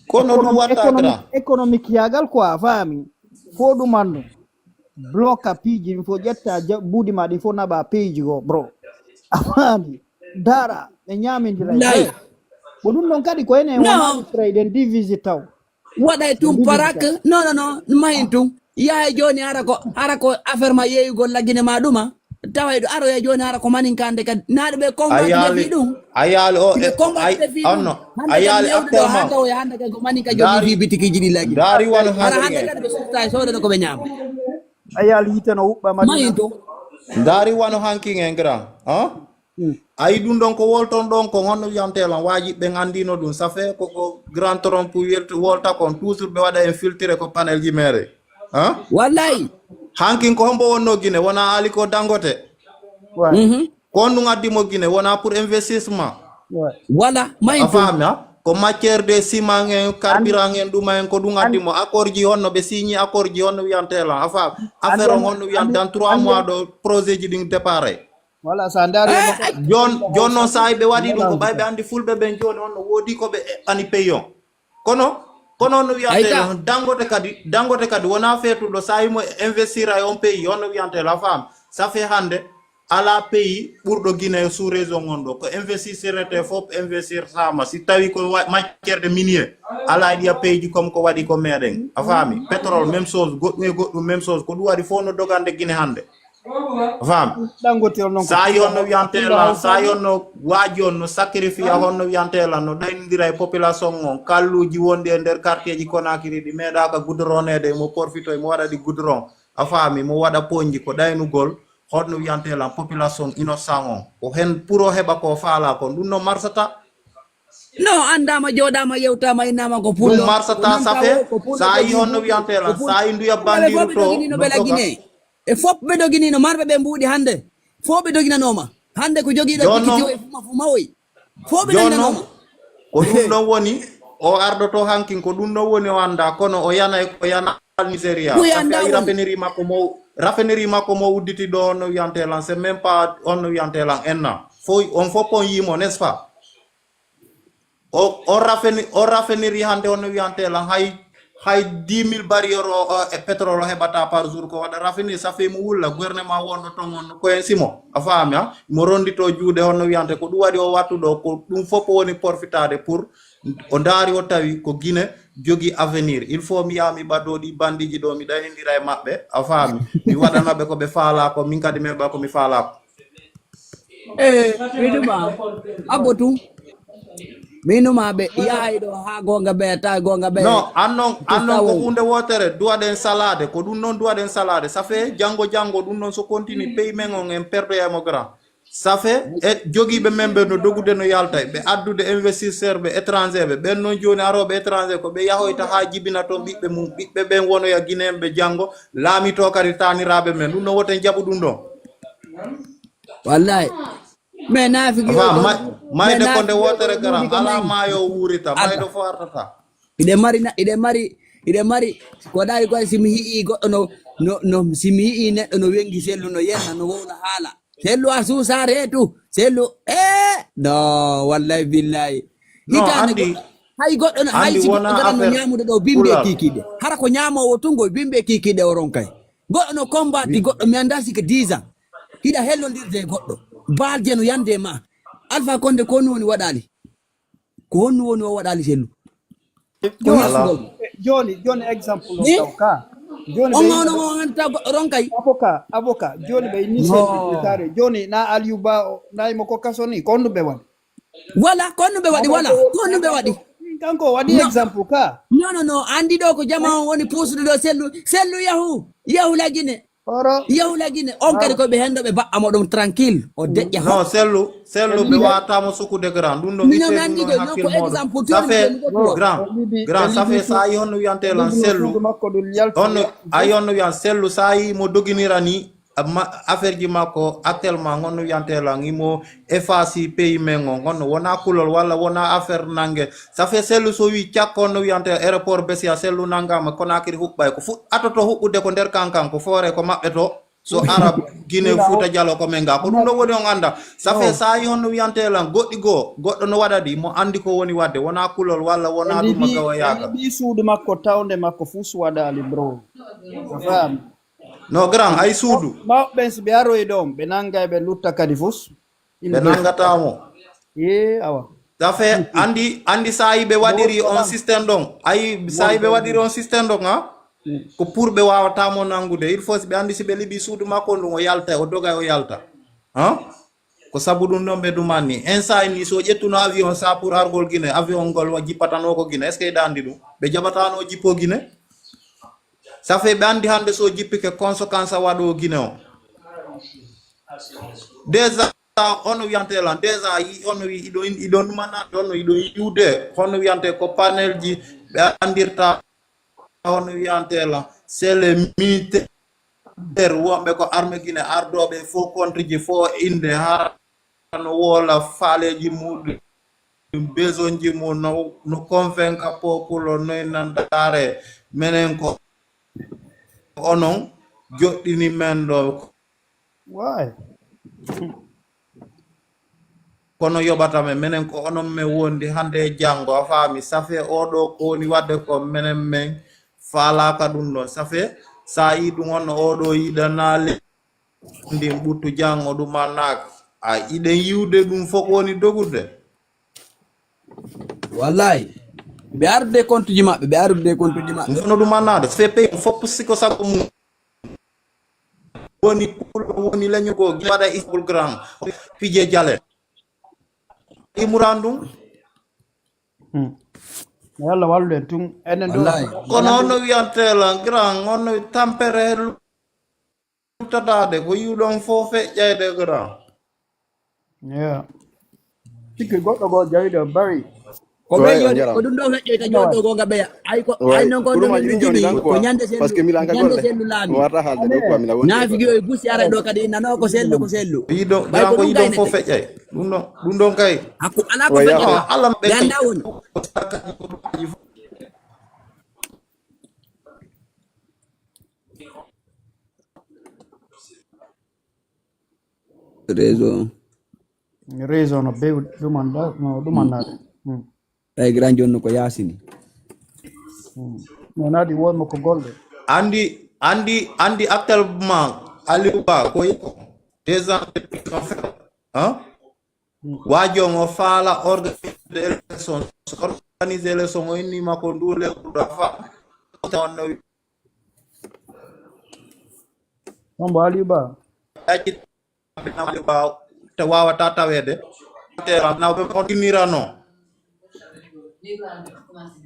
Kono ɗum watta économique, grand. Économique yaagal quoi, a faami? Fo ɗum andu. Bloka piiji ɗin fo ƴetta ja- buuɗi ma ɗin fo naɓa piiji go, bro. A faami? Dara ɓe ñaamindira. Lay. Ko ɗum ɗon kadi ko enen No. wonani trade en divise taw. Waɗay tum parak. Non, non, non. Mahin tum. Yahay joni hara ko hara ko affaire ma yeeyugol laggine ma ɗuma. Taway ɗo aroya joni hara ko manin kande kadi. Naɗo ɓe combat Ayali fi ɗum. Ayali o Ɓe combat fi ɗum. Onno. Hande Ayali kadi newɗo ɗo ha actuellement. Tawoya hande kadi ko manin ka jogi fi bitikiji ɗi laggi. Dari wano Hara hande hankinge. Kadi ɓe sufta e soodano ko ɓe ñaama. Ayali yite no huɓɓa Madina. Mahin tum. Dari wano hankinge grand. Hein? Ayi ɗum ɗon ko wolton ɗon ko honno wiyante lan waaji ɓen andino ɗum. Ça fait ko ko grand Trump welti wolta kon toujours ɓe waɗa infiltré ko panel ji mere. Hein? Wallahi. Hankin ko hombo wonno Gine wona Aliko Dangote. Ouais. Mhm. Ko on ɗum addi mo Gine wona pour investissement. Ouais. Wala A mahin tum. Faami ha? Ko matière de ciment en, carburant en, ɗuma en ko ɗum addi mo. Accord ji honno ɓe signi accord ji honno wiyante lan. A faami? Affaire on honno wiyante dans trois mois ɗo projet ji ɗin départ. Wala sa ndaari Eh, Jon jon noon saa'i ɓe waɗi ɗum ko ɓay ɓe andi fulɓe ɓen joni on no woodi ko ɓe eɓɓani pays on. Kono kono no wiyate dangote kadi dangote kadi wona feetuɗo saa'i mo investir e on pays on no wiyante la femme. Ça fait hande ala pays ɓurɗo Guinée sous région on ɗo ko investir serete fof investir sama si tawi ko wa- matière de minier ala ɗiya pays ji comme ko waɗi ko meɗen a faami pétrole même chose goɗɗum e goɗɗum même chose ko ɗum waɗi fof no dogande Guinée hande. Fam. Dangote on non ko Sa pila yonno on, wiyante pila lan on sa fof. Yonno waji on no sacrifie honno wiyante lan no ɗaynidira e population on kalluji wonɗi e nder quartier ji Conakry ɗi meɗaka goudronede mo porfito mo waɗa ɗi goudron a faami mo waɗa ponji ko ɗaynugol honno wiyante lan population innocent on ko hen pour o heɓa ko faala kon ɗum no marsata. No andama joɗama yewtama innama ko pullo. Ɗum marsata safe sa yi honno wiyante lan sa yi nduya bandiru to Ɓe laggine e fof ɓe doginino marɓe ɓe mbuuɗi hannde fof ɓe doginanoma hannde ko jogiiɗo Jonno- jikiti o e fuma fuma oy fof ɓe Jonno- doginanoma. Ko ɗum ɗon woni o ardoto hankin ko ɗum ɗon woni o annda kono o yana e ko yana Nigeria. Ko yanda Affaire woni. Raffinerie makko mo raffinerie makko mo udditi ɗo honno wiyante lan c'est même pas honno wiyante lan enna fof on fof on yimo n'est-ce pas? O, o rafini, o rafiniri hannde hono wiyante lan hay, hay dix mille barrière o, o, e pétrole o heɓata par jour ko waɗa rafini, ça fait mo wulla gouvernement wonɗo ton on ko en simo. A faami, ha? Mo rondito juuɗe hono wiyante ko ɗum waɗi o wattuɗo ko ɗum fof woni profitade pour o ndaari o tawi ko Guinée jogi avenir. Il faut mi yaha mi ɓaddo ɗi bandiji ɗo mi ɗaynindira e maɓɓe. A faami? Mi waɗana ɓe ko ɓe faala ko min kadi mi heɓa ko mi faala ko. Eh, mi numa. Abbo tun. Mi numa ɓe yahay ɗo ha gonga ɓe ta gonga ɓe. Non, annon, annon ko hunde wotere duwaɗen salade, ko ɗum noon duwaɗen salade. Ça fait janngo janngo ɗum noon so continue pays men on en perdoya mo grand. Ça fait e jogiiɓe men ɓe no dogude no yalta ɓe addude investisseur ɓe étranger ɓe ɓen noon jooni arooɓe étranger ko ɓe yahoyta haa jibina toon ɓiɓɓe mum ɓiɓɓe ɓen wonoya guinéen ɓe janngo laamito kadi taaniraaɓe men ɗum noon woten jaɓu ɗum ɗoon. Wallahi. Mais naafiki yo Mayde ko nde wootere garan alaa maayo wuurita mayde fof artata. Iɗe mari na iɗe mari iɗe mari ko ɗaari koye simi yi'i goɗɗo no no no simi yi'i neɗɗo no wengi sellu no yenna no wowla haala sellu a suusa reetu sellu e no wallahi billahi. Hitande hay goɗɗo no hay sigi garan no ñamude ɗo bimbe kikiɗe hara ko ñamowo tun koye bimbe kikiɗe o ronkay. Goɗɗo no combatdi goɗɗo mi annda sike dix ans. Hiɗa hellondirde e goɗɗo baalje no yande e ma. Alpha Condé ko honno woni waɗali? Ko honno woni o waɗali sellu? Ko Joni, joni, joni exemple o taw ka. Joni on ɓe on on on anta goɗɗo ronkay. Avocat, avocat. Joni ɓe ni sellu No. Tare. Joni na Aliou Ba o, na imo ko kaso ni. Ko honɗum ɓe waɗi? Wala, ko honɗum ɓe waɗi? Wala, ko honɗum ɓe waɗi? Kanko o waɗi No. Exemple ka. Non, non, non. Andi ɗo ko jama on woni pusude ɗo sellu. Sellu yahu. Yahu lagine. Oro. Yahu lagine. On kadi ko ɓe hendo ɓe ba'a mo ɗum tranquille. O deƴƴa. Non, sellu, sellu ɓe wata mo sukude grand. Ɗum ɗo Mino ite nandi ɗum ko ɗo non ko hakkil moɗo. Exemple. Ça Joni fait joni ko ɗo. Grand, grand, ça fait sa yi honno wiyante lan sellu. Suudu makko ɗum yalti. Honno ayi honno wiyan sellu sa yi mo doginira ni. Amma affaire ji makko actuellement honno wiyante lan imo efface pays men on honno wona kulol walla wona affaire nangue. Ça fait sellu so wi cakko honno wiyante aéroport besia sellu nangama konakiri huɓɓay ko fuɗ atoto huɓɓude ko nder kankan ko foore ko maɓɓe to. So arab guine fouta dialo ko men ga ko ɗum ɗo woni on anda. Ça fait sa yi honno wiyante lan goɗɗi goo goɗɗo no waɗa ɗi mo andi ko woni wadde wona kulol walla wona ɗum mo gawa yaga. Ɓi suudu makko tawde makko fus waɗali bro. A faami? No grand ay suudu. Mawɓe ɓen si ɓe aroyi ɗon ɓe nangay ɓe lutta kadi fus. Ɓe nangatamo. Ee awa. Ça fait andi andi sayi ɓe waɗiri on système ɗon ayi sayi ɓe waɗiri on système ɗon ha. Ko pour ɓe wawatamo nangude il faut si ɓe andi si ɓe liɓi suudu makko on ɗum o yalta o doga o yalta. Ha. Ko sabu ɗum ɗon ɓe dumanni instant ni so ƴettuno avion sa pour argol guine avion ngol wa jippatanoko guine est ce que eɗa andi ɗum ɓe jaɓatano jippo guine. Ça fait ɓe andi hande so jippike conséquence waɗo guine o. Déjà hono wiyante lan déjà yi hono wi iɗo iɗo numanade hono iɗo yiwde hono wiyante ko panel ji ɓe andirta hono wiyante lan c'est les militaires wonɓe ko arme guine ardoɓe fo compte ji fo inde hara no woola faaleeji muɗum, besoinji mum no, no convainca popolo noy nandare menen ko onon joɗɗini men ɗo. Why? Kono yoɓata men, menen ko onon men wondi hande e janngo, a faami? Safe oɗo ko woni wadde ko menen men faalaka ɗum ɗon. Safe sa yi ɗum on oɗo yiɗanale. Ndin ɓuttu janngo ɗum annaaka a iɗen yiwde ɗum fof woni dogude. Wallahi. Ɓe arde kontuji maɓɓe ɓe arde kontuji maɓɓe. Ngono ɗum annaade fepe fof siko sago mum. Woni pulo woni leñugo waɗa isbul grand pije jale. Imuran ɗum. Hmm. Yalla wallu en tun enen ɗo. Kono honno wiyante lan grand honno tampere luttataade ko yiwɗon fof feƴƴayde grand. Yeah. Sikki goɗɗo goo jawiɗo bari. Ko ɓe joni ko ɗum ɗo feƴƴoyta joni ɗo gonga ɓeya ay ko ay noon ko ɗum min jini ko ñande sellu ñande sellu laami. Naafigi o e gusi ara ɗo kadi nano ko sellu ko sellu. Yiɗo ɓay ko ɗum ɗon fof feƴƴay. Ɗum ɗon ɗum ɗon kay. Hakku ala ko feƴƴata. Alla ɓe ganda woni. Réseau. Réseau no bew ɗumanɗa no ɗumanɗade. Hmm. Tawi grand jooni ko yaasini. Wonaa ɗi wonno ko golɗe. Andi, andi, andi actuellement Aliou Ba ko deux ans de prison ferme. Hein? Wajo mo faala organiser élection, organiser élection o inni ma ko ndu le kuda fa. On no Hombo Aliou Ba. Aji te wawata taweede. Te na be on kinirano.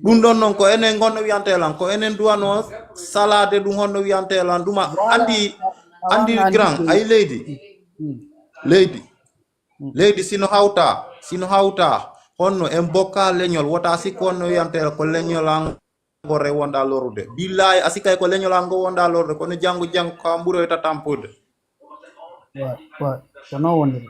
Ɗum ɗon noon ko enen ngonno wiyante lan ko enen duwano salaade ɗum honno wiyante lan ɗuma andi andi grand ay leydi leydi leydi sino hawta sino hawta honno en bokka leñol wota sikko honno wiyante ko leñol an gore wonda lorrude billahi a sikkay ko leñol an ngo wonda lorrude kono janngo janngo ko a ɓuroyta tampude Wa- wa- ko noon woniri.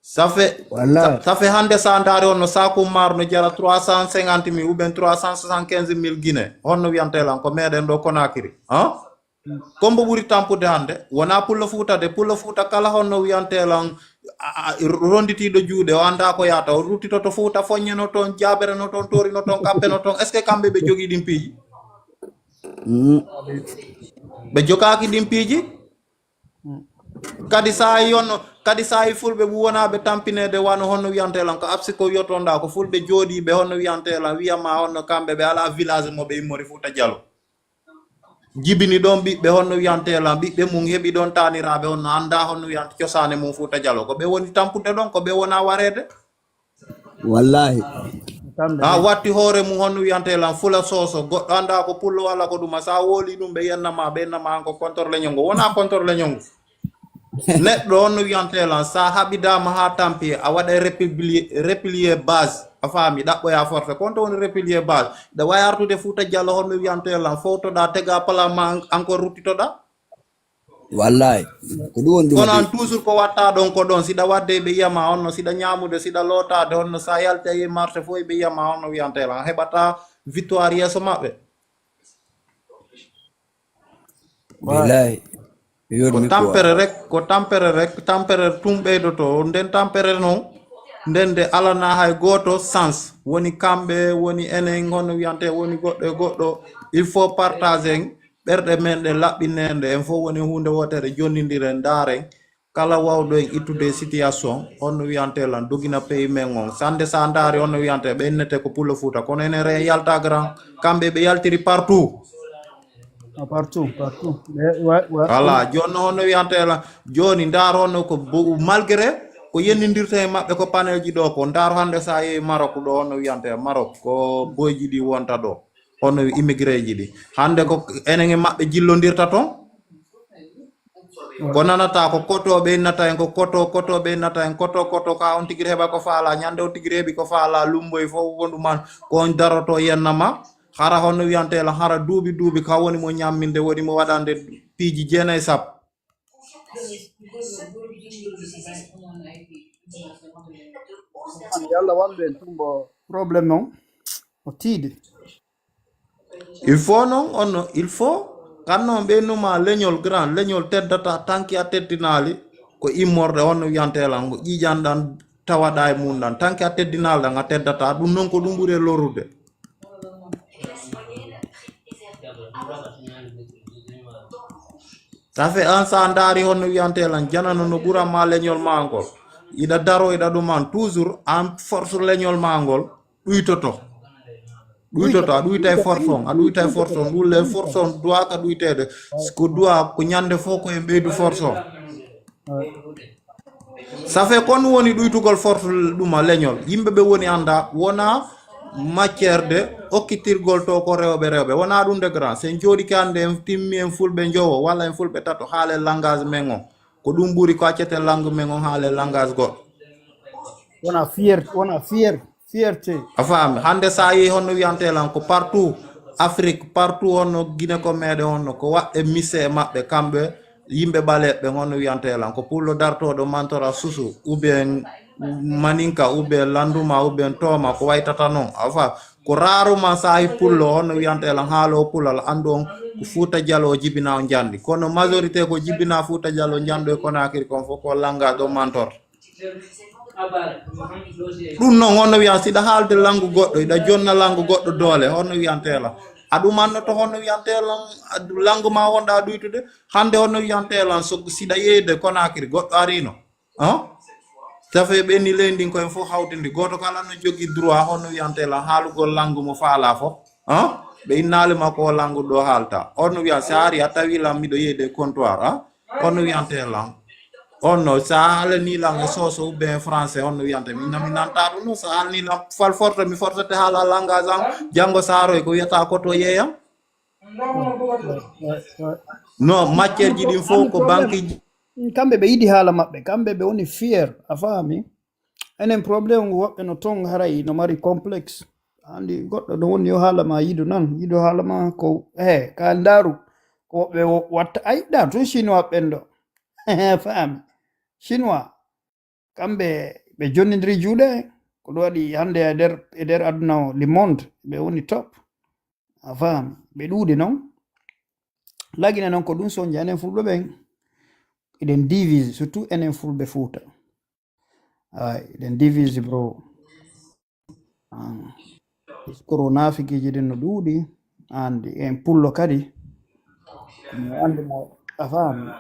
Ça fait, Wallahi. Ça, ça fait hande sa ndaari on no saku mar no jara trois cent cinquante mille ou bien trois cent soixante-quinze mille guinée honno wiyante lan ko meɗen ɗo Conakry hein? Kombo ɓuri tampude hande wona pullo fuuta de pullo fuuta kala honno wiyante lan a- a- ronditiɗo juuɗe o anda ko yata o ruttitoto fuuta foññeno toon jabereno toon torino toon kappeno toon est ce que kamɓe ɓe jogii ɗin piiji ɓe jogaaki ɗin piiji kadi sa yi honno kadi sa yi fulɓe ɓu wona ɓe tampinede wano honno wiyante lan ko absi ko wiyotonɗa ko fulɓe jooɗiɓe honno wiyante lan wiyama honno kamɓe ɓe ala village mo ɓe immori fuuta jalo jibini ɗon ɓiɓɓe honno wiyante lan ɓiɓɓe mum heɓi ɗon taniraɓe honno anda honno wiyante cosane mum fuuta jalo ko ɓe woni tampude ɗon ko ɓe wona warede Wallahi. Kamɓe a watti hoore mum honno wiyante lan fula soso goɗɗo anda ko pullo walla ko ɗuma sa woli ɗum ɓe yennama ɓe yennama an ko contre leñol ngo wona contre leñol ngo neɗɗo honno wiyante lan sa haɓidama ha tampi a waɗa replier base a faami ɗaɓɓoya forfait konto woni replier base ɗa wawi artude fuuta jalo honno wiyante lan fowtoɗa tega plan ma encore ruttitoɗa Wallahi. Ko ɗum woni ɗum. Kono an toujours ko watta ɗon ko ɗon siɗa wadde ɓe yiyama honno siɗa ñamude siɗa lootade honno sa yalti a yehi marché fof ɓe yiyama honno wiyante lan heɓata victoire yeeso maɓɓe Billahi. Mi ko yurmi quoi. Tampere rek ko tampere rek tampere tum ɓeydoto nden tampere noon nden de alana hay gooto sens woni kamɓe woni enen honno wiyante woni goɗɗo e goɗɗo il faut partage en ɓerɗe men ɗe laɓɓinende en fof woni hunde wotere jonnindiren ndaren kala wawɗo en ittude e situation honno wiyante lan dogina pays men on sande sa ndaari honno wiyante ɓe innete ko pullo fuuta kono enen re yalta grand kamɓe ɓe yaltiri partout Ah, partout, partout. Mais, ouais, ouais. Voilà, joni no honno wiyante lan joni ndaar honno ko bo- malgré ko yennindirta e maɓɓe ko panelji ɗo ko ndaar hande sa yehi Maroc ɗo honno wiyante Maroc ko boyji ɗi wonta ɗo honno immigré ji ɗi hande ko enen e maɓɓe jillondirta toon ko nanata ko koto ɓe innata en ko koto koto ɓe innata en koto koto ka on tigiri heɓa ko faala ñande on tigiri heɓi ko faala lumboy fof wonduman ko on daroto yennama hara honno wiyante lan hara duuɓi duuɓi ka woni mo ñamminde woni mo waɗande piiji jeenayi sappo Yalla wallu en tumbo problème on o tiiɗi. Il faut noon onno il faut kanno ɓe numa leñol grand leñol teddata tanki a teddinaali ko immorde honno wiyante lan ko ƴiiƴan ɗan tawaɗa e mum ɗan tanki a teddinaali ɗan a teddata ɗum noon ko ɗum ɓuri e lorrude ça fait an sa ndaari honno wiyante lan janano no ɓuran ma leñol ma ngol iɗa daro iɗa ɗuman toujours an force leñol ma ngol ɗuytoto ɗuytoto a ɗuyta e force on a ɗuyta e force on ɗum le force on duwaka ɗuytede ko duwa ko ñande fof ko en ɓeydu force on ça fait kon woni ɗuytugol force ɗuma leñol yimɓe ɓe woni anda wona matière de okkitirgol to ko rewɓe rewɓe wona ɗum de grand sen jooɗike hande en timmi en fulɓe jowo walla en fulɓe tato haale langage men on ko ɗum ɓuri ko accete langue men on haale langage goɗɗo Wona fier, wona fier, fierté. A faami hande sa yehi honno wiyante lan ko partout Afrique partout honno Guinée ko meɗe honno ko waɗɓe mise e maɓɓe kamɓe yimɓe ɓaleɓe honno wiyante lan ko pullo dartoɗo mantora susu ou bien maninka ou bien landuma ou bien toma ko waytata noon a faami ko rarement sa yi pullo honno wiyante lan haalo pulal andu on ko fuuta jalo o jibina o jandi kono majorité ko jibina fuuta jalo jando e konakiri kon fof ko langage ɗo mantor Ɗum noon, honno wiyan, siɗa haalde lanngu goɗɗo, iɗa jonna lanngu goɗɗo doole, honno wiyantee lan? A ɗumannoto honno wiyantee lan, a du-, lanngu ma wonɗa ɗuytude. Hannde honno wiyantee lan, so siɗa yeyde Conakry, goɗɗo arino. Hein? Ça fait ɓenni leydi ndin ko en fof hawtindi. Gooto kala no jogii droit, honno wiyantee lan, haalugol lanngu mo faalaa fof. Hein? Ɓe innaali ma ko lanngu ɗo haalta. Honno wiya, so a ari, a tawi lan miɗo yeyde comptoir, hein? Honno wiyantee lan? On no, so a haalanii lan e soose ou bien français, honno wiyantee? Min, mi nanta ɗum, no, so a haalanii lan fal forte, mi fortete haala langage am, janngo so a aroy, ko wiyata ko to yeeyam? Ouais, ouais, ouais, ouais. Non, matière ji ɗin fof ko banque ji. Kamɓe ɓe yiɗi haala maɓɓe, kamɓe ɓe woni fier, a faami? Enen problème ngu woɓɓe no ton haray no mari complexe. Andi goɗɗo no woni yo haala ma yidu nan, yidu haala ma ko, eh, ka ndaru, ko woɓɓe wo-, watta, ay, ɗa tun chinois ɓen ɗo. Faami? Chinois, kamɓe ɓe jonnidiri juuɗe, ko ɗum waɗi hannde e nder, e nder aduna o, le monde, ɓe woni top. A faami? Ɓe ɗuuɗi non. Lagine non ko ɗum sonja enen fulɓe ɓen. Eɗen divise, surtout enen fulɓe Fuuta. Ay, eɗen divise, bro. Ah, discours o naafikiiji ɗin no ɗuuɗi, andi en pullo kadi. Mo andi mo, a faami.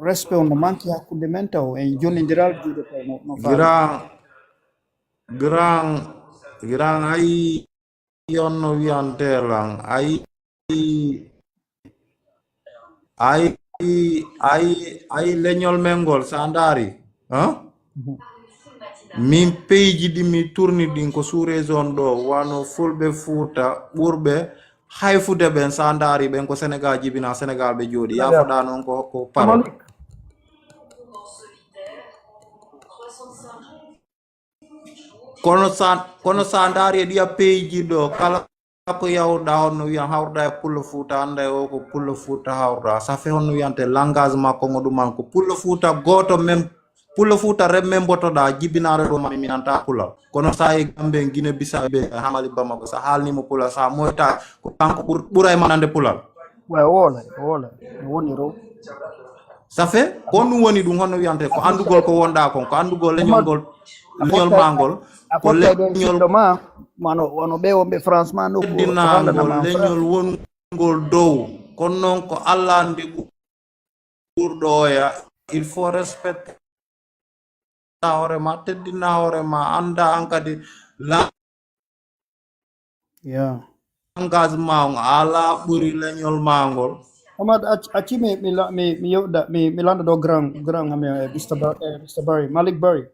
Respect on no manki hakkunde men taw, en jonnindiral juuɗe taw no, no faami. Grand, grand, grand, ay, on no wiyantee lan, ay, ay, ay, ay, leñol men ngol, so a ndaari, hein? Mhm. Min, peyji ɗi mi tourni ɗin ko sous région ɗo, wano Fulɓe Fuuta ɓurɓe hayfude ɓen, so a ndaari ɓen ko Sénégal jibina, Sénégal ɓe jooɗi. Yafoɗa non ko, ko paro. Kono sa, kono sa ndaari e ɗiya peyji ɗo, kala ko yawruɗa, honno wiyan hawruɗa e Pullo Fuuta, annda e o ko Pullo Fuuta hawruɗa. Ça fait honno wiyante langage makko ngo ɗum an ko Pullo Fuuta gooto men, Pullo Fuuta rem men mbotoɗa, jibinaare ɗo mami minanta Pulal. Kono sa e Gambe, Guinée Bissau, ɓe Hamali Bamako, sa haalnimo Pulal, sa moyta ko kanko ɓur-, ɓuray manande Pulal. Way, o woola, o woola. O woni ro. Ça fait, ko on ɗum woni ɗum, honno wiyante? Ko anndugol ko wonɗa kon, ko anndugol leñol ngol, leñol ma ngol, a ko fottay ɗon leñol ɓiɗɗo ma, wano, wano ɓe wonɓe France ma, nokku teddinaa ngol, leñol wonngol dow. Kono noon ko Allah anndi ɓurɗo oya. Il faut respecter hoore ma, teddina hoore ma, annda an kadi la-, yeah, engagement on ala ɓuri leñol ma ngol. Amad, ac-, acci mi, mi la-, mi, mi yewda, mi, mi landa ɗo grand, grand ami, eh, Mister Bar-, eh, Mister Barry, Malik Barry.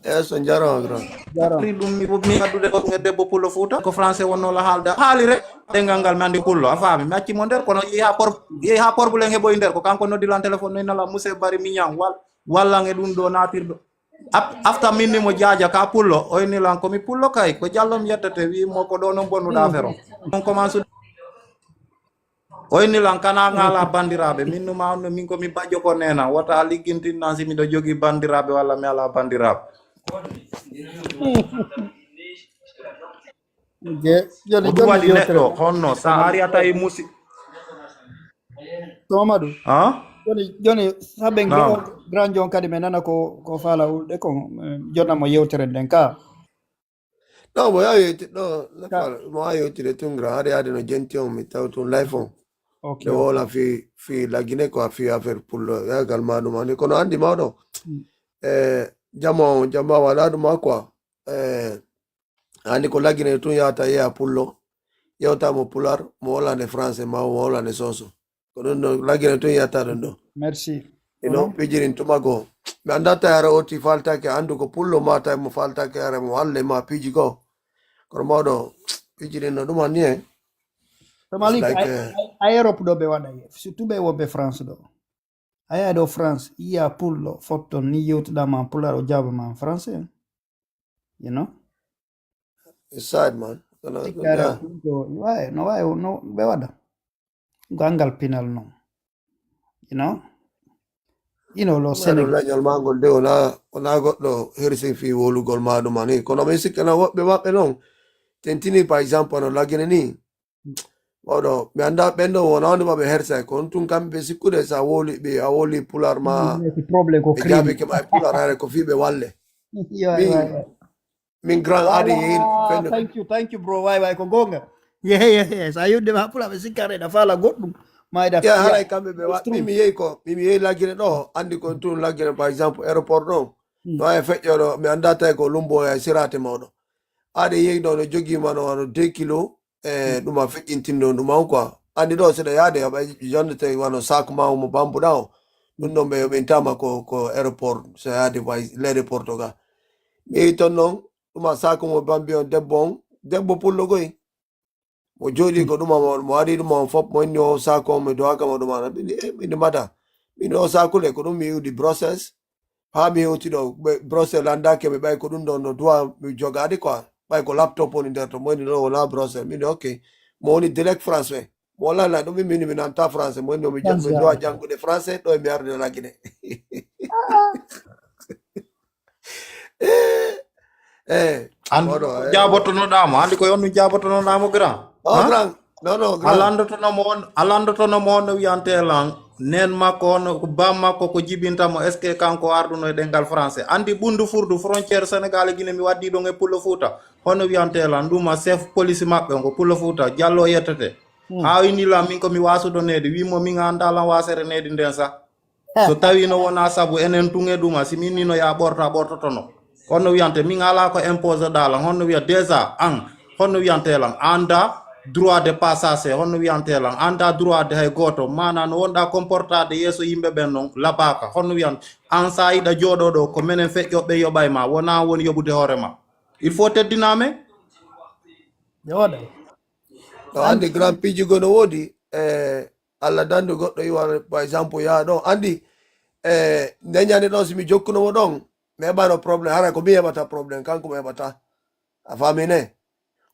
Yes, on jarama, grand. Jarama. Ɗum mi, mi addude ko e debbo Pullo Fuuta, ko français wonno la haalda. Haali rek, ɗengal ngal mi anndi Pullo, a faami. Mi acci mo nder, kono yehi ha por-, yehi ha porbulen heɓoyi nder, ko kanko noddi lan téléphone, no innala Muse Bari Miñan, wal-, wallan e ɗum ɗo naatirɗo. Af-, afta minni mo jaaja ka Pullo, o inni lan ko mi Pullo kay, ko Jallo mi yettete, wi mo ko ɗo non bonnuɗa affaire on. On commence, o inni lan kana ngala bandiraaɓe, min numa on no min ko mi bajjo ko nena, wota liggintin nan si miɗo jogi bandiraaɓe walla mi ala bandiraaɓe. Je-, joni, ko ɗum joni waɗi yewtere neɗɗo honno sa ari a tawi musi-, to Mamadou. Han? Joni, joni, saben grand, grand jon kadi mi nana ko, ko faala hulde ko, eh, jonna mo yewtere nden ka. Non, mo yawi yewti-, non, ka- mo yawi yewtide tun grand, hari, hari no jenti on, mi taw tun live on. Ok, nde ok. Wola fi, fi lagine ko a fi affaire Pullo, yagal ma ɗum ani. Kono andi mawɗo, mm, eh, jama on, jama wala ɗum a quoi. Eh, Andi ko lagine tun yahata yeha Pullo, yewta mo Pular, mo wolane français ma, mo wolane soso. Ko ɗum ɗon lagine tun yahata ɗum ɗon. Merci. Ino pijirin tuma go. Mi anda ta yara oti faltake, andu ko Pullo ma ta mo faltake yara mo halle ma piji go. Kono mawɗo pijirin no ɗum anni en. To Malik, like, a, eh, a, a Europe ɗo ɓe waɗa, surtout ɓe wonɓe France ɗo. A yaha ɗo France, yiya Pullo, fotton ni yewtuɗa ma Pular, o jaaba ma en français. You know? It's sad, man. Kono, sikkaare yeah. Ɗum ɗo, wawi, no wawi, no ɓe waɗa. Gangal pinal non. You know? You know, lo Sénégal. Leñol ma ngol de, wona, wona goɗɗo hersin fi wolugol ma ɗum ani. Kono mi sikka na woɓɓe maɓɓe non. Tentini, par exemple, no lagine ni. Mawɗo, mi annda ɓen ɗo wona wonde maɓe hersay, kono tun kamɓe ɓe sikkude sa woli ɓe, a woli pular ma, Ɓe problème ko ɓe crime. Jaabike ma e pular, hare ko fii ɓe walle. Yo, yo, Min, yo. Min grand adi yehi Wala, fenno. Thank you, thank you, bro. Way, way, ko gonga. Yehe, yehe, sa yudde ma pular ɓe sikkare da fala goɗɗum. Ma ida Ya, fiya. Haray kamɓe ɓe wa-, It's true. Min mi yehi ko, min mi yehi laggine ɗo, andi ko tun laggine, par exemple, aéroport ɗo. Hmm. No e feƴƴo ɗo, mi annda tawi ko lumbo e sirate mawɗo. Aɗa yehi ɗo no jogii ma no wano deux kilo, e ɗum a feƴƴintinno ɗum an quoi. Andi ɗo seɗa yaade, aɓa jonde tawi wano sac ma mo bambuɗa o. Ɗum ɗon ɓe yoɓintama ko, ko aéroport, so yaade way l'aéroport to ga. Mi yehi ton noon, ɗum a sac mo bambi on debbo on, debbo pullo goy. Mo jooɗi ko ɗum, mo, mo ari ɗum on fof, mo inni o sac on, mi dowa kama ɗum ana. Min, eh, min mada. Min o sac le, ko ɗum mi iwdi Brussels. Haa mi hewti ɗo, ɓe, Brussels anndaake mi ɓay ko ɗum ɗon no duwa mi jogaade quoi. Ɓay ko laptop woni nder to, mo woni ɗo wona Brussels. Min, ok. Mo woni direct français. Mo wala na ɗum min, min nanta français. Mo woni mi jan-, mi duwa janngude français, ɗo e mi arde lagine. Eh, eh, An moɗo, eh. Jaabotonoɗaa mo, andi ko on jabotonoɗaa mo grand? Oh, Huh? Grand. Non, non, a grand. Landotono mo on, a landotono mo on no wiyante lan, nen makko on, ko bam makko ko jibinta mo, est-ce que kanko arduno e ɗengal français? Andi ɓundu furdu frontière Sénégal e Guinée mi waddi ɗon e Pullo Fuuta. Hono wiyante lan, ɗum a chef police maɓɓe on ko Pullo Fuuta, Jallo yettete. Hmm. Haa o inni lan min ko mi wasuɗo needi, wimo min anda lan wasere needi nden sa. So tawi no wona sabu enen tun e ɗum a, si min ni no ya ɓorta ɓortotono. Kono wiyante min ala ko impose ɗa lan, honno wiya déjà an, honno wiyante lan, anda droit de passage, honno wiyante lan, anda droit de hay goto, mana no wonɗa comportade yeeso yimɓe ɓen non, labaka, honno wiyante, an sa yiɗa jooɗo ɗo, ko menen feƴƴoɓe yoɓay ma, wona woni yoɓude hoore ma. Il faut teddina men. Jooɗo. No andi grand piiji goo no woodi, eh, Allah dandu goɗɗo iwa, par exemple, yaa ɗon. Andi, eh, nde ñande ɗon, si mi jokkuno mo ɗon, mi heɓano problème. Hara ko mi heɓata problème, kanko mo heɓata. A faami ne?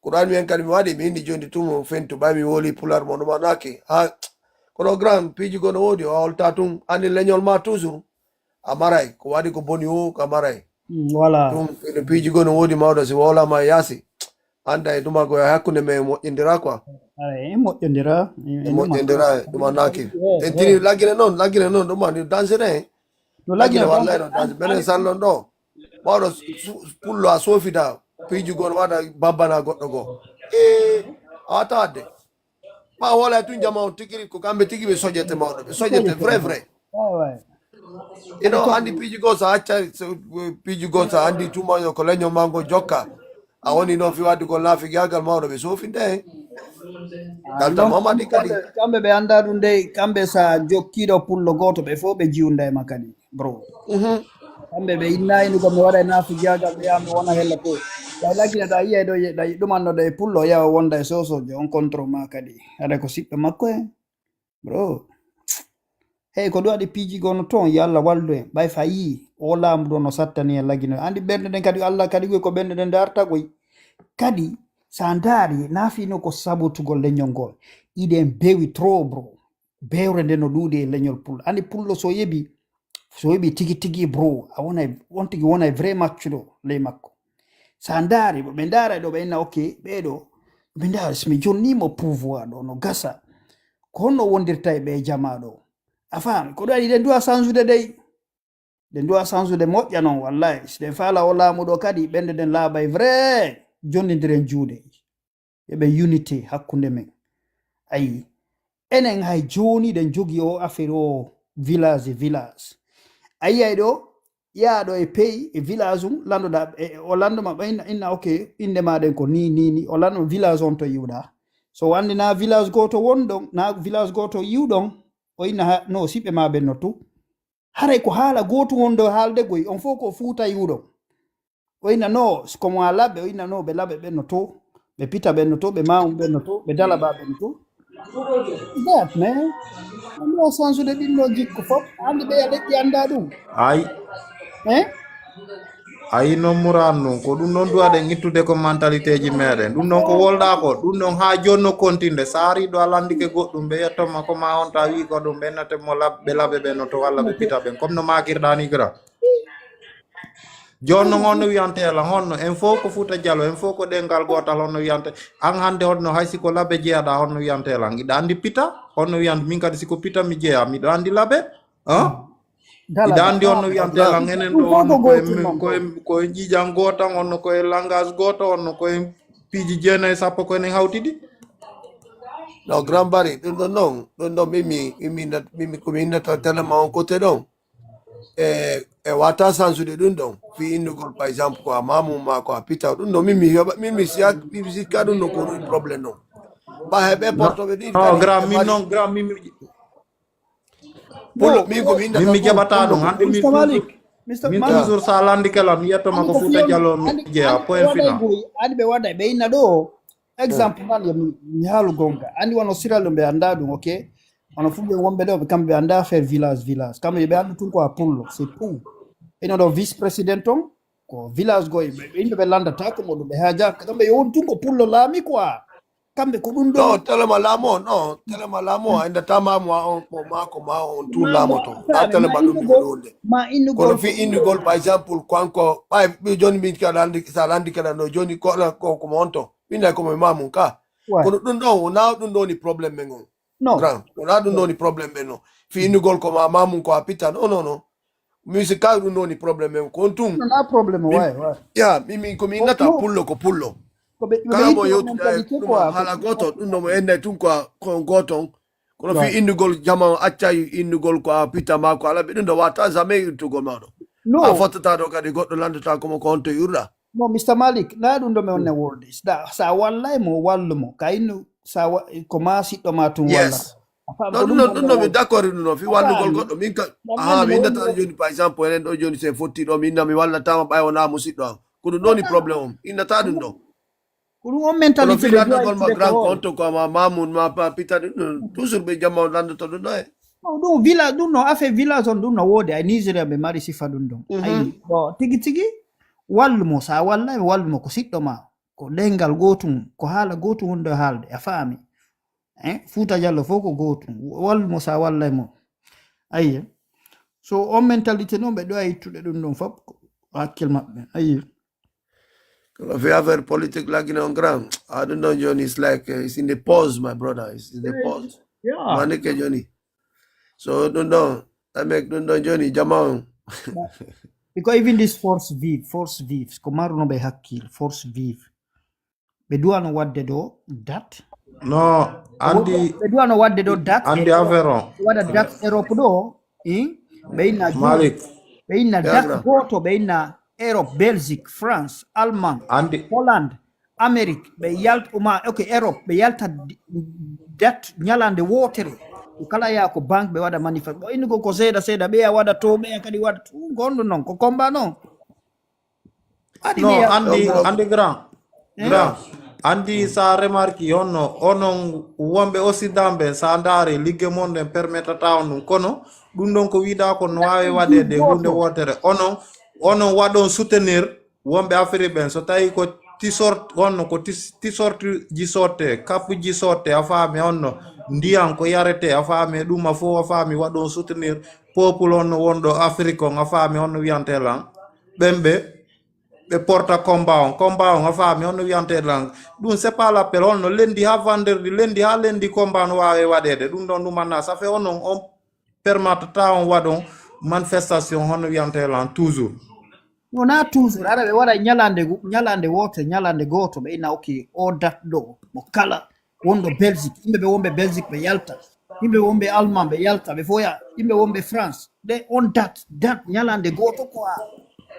Ko ɗan mi en kadi mi waɗi, mi indi jondi tun mo fentu, ɓay mi woli pular mo ɗum anaki. Ha, kono grand piiji goo no woodi, o holta tun, andi leñol ma toujours. A maray, ko waɗi ko boni o, ko a maray. Mm, voilà. Ɗum, ene piiji goo no woodi mawɗo, si wowlama e yaasi. Anda e ɗuma ko e hakkunde men moƴƴindira quoi. Ay, en moƴƴondira, en, E en ɗuma. Moƴƴindira, e ɗuma naaki. Eh, en tini eh. Laggine noon, laggine noon, ɗuma ni dangereux, hein. No laggine Laggine wallahi dangereux. No dangereux. Benen sallon ɗo. Mawɗo su-, su-, pullo a soofida, piiji goo no waɗa babbana goɗɗo goo. Eh, a wata adde. Ma wala tun jama on tigi ko kamɓe tigi ɓe soƴete mawɗo, ɓe soƴete vrai, vrai. Ouais, ouais. Ino andi piiji goo sa acca, so, piiji goo sa andi tuma yo ko leñol ma ngo jokka. A woni noon fi wadde ko laafi gagal mawɗo ɓe soofinte hen. Ah, Kalta non, Mamadi kadi. Kamɓe, kamɓe ɓe anda ɗum de, kamɓe sa jokkiɗo pullo gooto ɓe fof ɓe jiwnda e ma kadi, bro. Mhm. Kamɓe ɓe inna inu ko mi waɗa e naafi gagal ɓe yaa mi wona hella ko. Tawi laggine ɗa yiya ɗo, ɗa ɗumanno ɗo e pullo yawa wonda e sosojo on contre ma kadi. Haɗa ko siɓɓe makko en. Bro. Hey, ko ɗum waɗi piiji goo no toon, yo Allah wallu en. Ɓay fa yii, o laamu ɗo no sattani en lagino. Andi ɓernde nden kadi, Allah kadi koy ko ɓernde nden darta koy. Kadi, sa ndaari, naafino ko sabotugol leñol ngol. Iɗen bewi trop, bro. Bewre nde no ɗuuɗi e leñol pullo. Andi pullo so yeɓi, so yeɓi tigi tigi, bro, a wonay, on tigi wonay vrai maccuɗo ley makko. Sa ndaari, ɓe ndaara ɗo, ɓe inna, ok, ɓeeɗo, ɓe ndaara, so mi jonnimo pouvoir ɗo, no gasa. Ko honno wondirta e ɓe jama ɗo? A faami? Ko ɗum waɗi ɗen duwa sansude dey. Ɗen duwa sansude moƴƴa non, wallahi. Si ɗen faala o laamu ɗo kadi, ɓernde nden laaɓay vrai. Jonnindiren juuɗe. Eɓe unité hakkunde men. Ayi. Enen hay jooni ɗen jogi o affaire o village e village. A yiyay ɗo, yaa ɗo e pays e village um, landoɗa, e, o landoma ɓe inna, inna, ok, innde ma ɗen ko ni, ni, ni. O landoma village on to yiwɗa. So o anndi na village gooto won ɗon, na village gooto yiwɗon, o inna ha, no siɓɓe ma ɓen no tu. Haray ko haala gootu won ɗo haalde goy, on fof ko Fuuta yiwɗon. O inna no, ko mo a laɓɓe, o inna no, ɓe laɓɓe ɓen no to, ɓe pita ɓen no to, ɓe mawum ɓen no to, ɓe dalaba ɓen no to. That, man. Ɗum ɗo sansude ɗin ɗo jikku fof, anndi ɓeya leƴƴi annda ɗum. Ay. Eh? Ayi noon Muraan ɗum, ko ɗum noon duwaɗen ittude ko mentalité ji meɗen. Ɗum noon ko wolɗa ko, ɗum noon haa jooni no kontinde. So ari ɗo a landike goɗɗum, ɓe yettomma ko ma on ta wi ko ɗum, ɓe nate mo lab-, ɓe laɓe ɓen no to walla ɓe pita ɓen. Comme no makirɗa ni grand. Jooni noon, honno wiyantee lan? Honno en fof ko Fuuta Jallo, en fof ko ɗemngal gootal, honno wiyantee? Aan hannde, honno hay si ko Labe jeyaɗaa, honno wiyantee lan? Iɗa anndi Pita? Honno wiyantee? Min kadi si ko Pita mi jeyaa, miɗo anndi Labe. Iɗa anndi honno wiyantee lan? Enen ɗo, honno koye, koye, koye ƴiiƴan gootan, honno koye langage gooto, honno koye piiji jeenayi, sappo ko enen hawti ɗi. No, Grand Barry, ɗum ɗon noon, ɗum ɗon min mi, min mi nat-, min mi, ko mi innata tellement on côté ɗon. E, e wata sansude ɗum ɗon. Fi innugol, par exemple, ko a mamu ma, ko a pita, ɗum ɗon, min mi yoɓa, min mi siya, min mi sikka ɗum ɗon ko ɗum problème ɗon. Ba heɓe porto ɓe ɗin. No, kadi, grand, e min mari noon, grand, min mi, Pullo, min ko mi innata min mi jaɓata ɗum. Hannde min Mister Malik, toujours, Mister min Malik. Toujours, so a landike lan, mi yettoma ko Fuuta Jallo mi jeya, point final. Ani ɓe waɗa, ɓe inna ɗo, exemple, nan yo mi, mi haalu gonga. Andi wano Sierra Leone ɓe annda ɗum, ok? Wano fu ɓe wonɓe ɗo, ɓe kamɓe ɓe annda affaire village, village. Kamɓe ɓe anndu tun ko a Pullo, c'est tout. Ino ɗo vice président on, ko village goy, ɓe, ɓe yimɓe ɓe landata ko mo ɗum, ɓe haaja, kamɓe yo won tun ko Pullo laami quoi. Kamɓe ko ɗum ɗon. Non, tellement laamu on, non, tellement laamu on, a inndata maamu on, mo maako ma on, tun laamoto. Na tellement ɗum ɗum wonde. Ma innugol. Kono fi innugol, par exemple, kanko, ɓay, ɓe jooni min kala anndi, sa anndi kala no jooni ko, ko, ko mo on to. Min na ko mo maamu ka. Ouais. Kono ɗum ɗon, wona ɗum ɗon woni problème men on. Non. Grand, wona ɗum ɗon woni problème men on. Fi innugol ko ma maamu ko a pita, non, non, non. Musique ka ɗum ɗon woni problème men, ko on tun. Non, na problème, ouais, ouais. Ya, mi, mi, ko mi innata pullo ko pullo. Ko ɓe, ɓe kala mo yewtude e mentalité ɗum quoi. Haala gooto, ɗum ɗo mo ennay tun ko, ko on gooto on. Kono fi innugol jama on, accay innugol ko a pita ma ko ala ɓe ɗum ɗo wata jamais irtugol ma ɗo. Non. A fottata ɗo kadi goɗɗo landata ko mo ko on to yurɗa. Non, Mister Malik, na ɗum ɗo mi onne wolde. Sa, sa wallay mo, wallu mo. Ka innu, sa wa, ko ma siɗɗo ma tun walla. Yes. Non, ɗum non, ɗum non, mi d'accord ɗum non. Fi wallugol goɗɗo, min ka, aha, mi innata jooni, par exemple, enen ɗo jooni, se fotti ɗo, min na mi wallatama ɓay wona musiɗɗo am. Ko ɗum ɗoni problème on. Innata ɗum ɗo. Ko ɗum on mentalité ɓe joini ma grand compte ko ma mamun ma pa pita ɗum ɗon. Toujours ɓe jamma on landoto ɗum ɗo e. Non, ɗum village, ɗum no affaire village on, ɗum no woodi. Ay Nigeria ɓe mari sifa ɗum ɗon. Ayi, bon, tigi tigi, wallu mo, sa wallay, wallu mo ko siɗɗo ma. Ko ɗengal gootum, ko haala gootum woni ɗo haalde, a faami? Hein? Fuuta Jallo fof ko gootum. Wallu mo sa wallay mo. Ayi. So on mentalité noon, ɓe ɗo a ittude ɗum ɗon fof, ko hakkil maɓɓe. Ayi. Kono fi affaire politique la Guinée on grand. Ah, ɗum ɗon jooni, it's like, uh, it's in the pause, my brother. It's in the pause. Yeah. Manike jooni. So ɗum ɗon, I make ɗum ɗon jooni, jama on. Because even this force vive, force vive, ko maruno ɓe hakkil, force vive. Ɓe duwano waɗde ɗo date. No, andi, ɓe duwano waɗde ɗo date. Andi affaire on. Waɗa date Europe ɗo, in, ɓe inna Malik. Ɓe inna date gooto, ɓe inna Europe, Belgique, France, Allemagne, andi. Holland, Amérique, ɓe yalta, uma, ok, Europe, ɓe yalta d-, date ñalande wootere. Ko kala yaa ko banque ɓe waɗa manifeste. Bon, innu ko, ko seeɗa, seeɗa, ɓeya waɗa to, ɓeya kadi waɗa to, gonɗo noon, ko combat noon. Andi no, mi ya-, andi, andi grand. Eh? Grand. Andi sa remarque honno, onon wonɓe Occident ɓe, sa ndaari ligge mon ɗen permettata on ɗum. Kono ɗum ɗon ko wiɗa ko no waawi waɗeede huunde wootere. Onon, onon waɗon soutenir wonɓe Afrique ɓen. So tawi ko tisort, honno ko tis-, tisortuji sotte, kapuji sotte, a faami honno, ndiyan ko yarete, a faami ɗum a fof, a faami waɗon soutenir peuple honno wonɗo Afrique on, a faami honno wiyante lan. Ɓen ɓe, ɓe porta combat on. Combat on, a faami, honno wiyante lan. Ɗum, c'est pas l'appel, honno lendi ha vendredi, lendi ha lendi combat no waawe waɗeede. Ɗum ɗon, ɗum anna, ça fait onon, on permettata on waɗon manifestation, honno wiyante lan, toujours. Wona toujours, ara ɓe waɗa ñalande gu-, ñalande woote, ñalande gooto, ɓe inna, ok, o date ɗo, mo kala wonɗo Belgique, yimɓe ɓe wonɓe Belgique ɓe yalta, yimɓe wonɓe Allemagne ɓe yalta, ɓe fof ya, yimɓe wonɓe France, ɗe on date, date ñalande gooto quoi.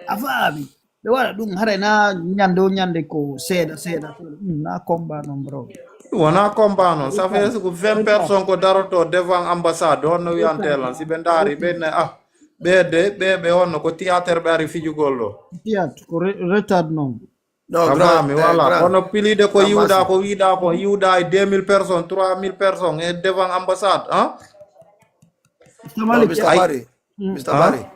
A faami? Ɓe waɗa ɗum, haray na ñande o ñande ko seeɗa, seeɗa, seeɗa. Ɗum na combat non, bro. Wona combat non. Ça fait ko vingt personnes ko daroto devant ambassade, honno wiyante lan. Si ɓe ndaari, ɓe ne, ah, ɓe de, ɓe, ɓe honno ko théâtre ɓe ari fijugol ɗo. Théâtre, ko re-, retard non. Non, a grand, faami, eh, voilà. Grand. Kono pilide ko yiwɗa, ko wiɗa, ko yiwɗa e deux mille personnes, trois mille personnes e devant ambassade, hein? Mister Malik. Mister Barry, Mister Barry.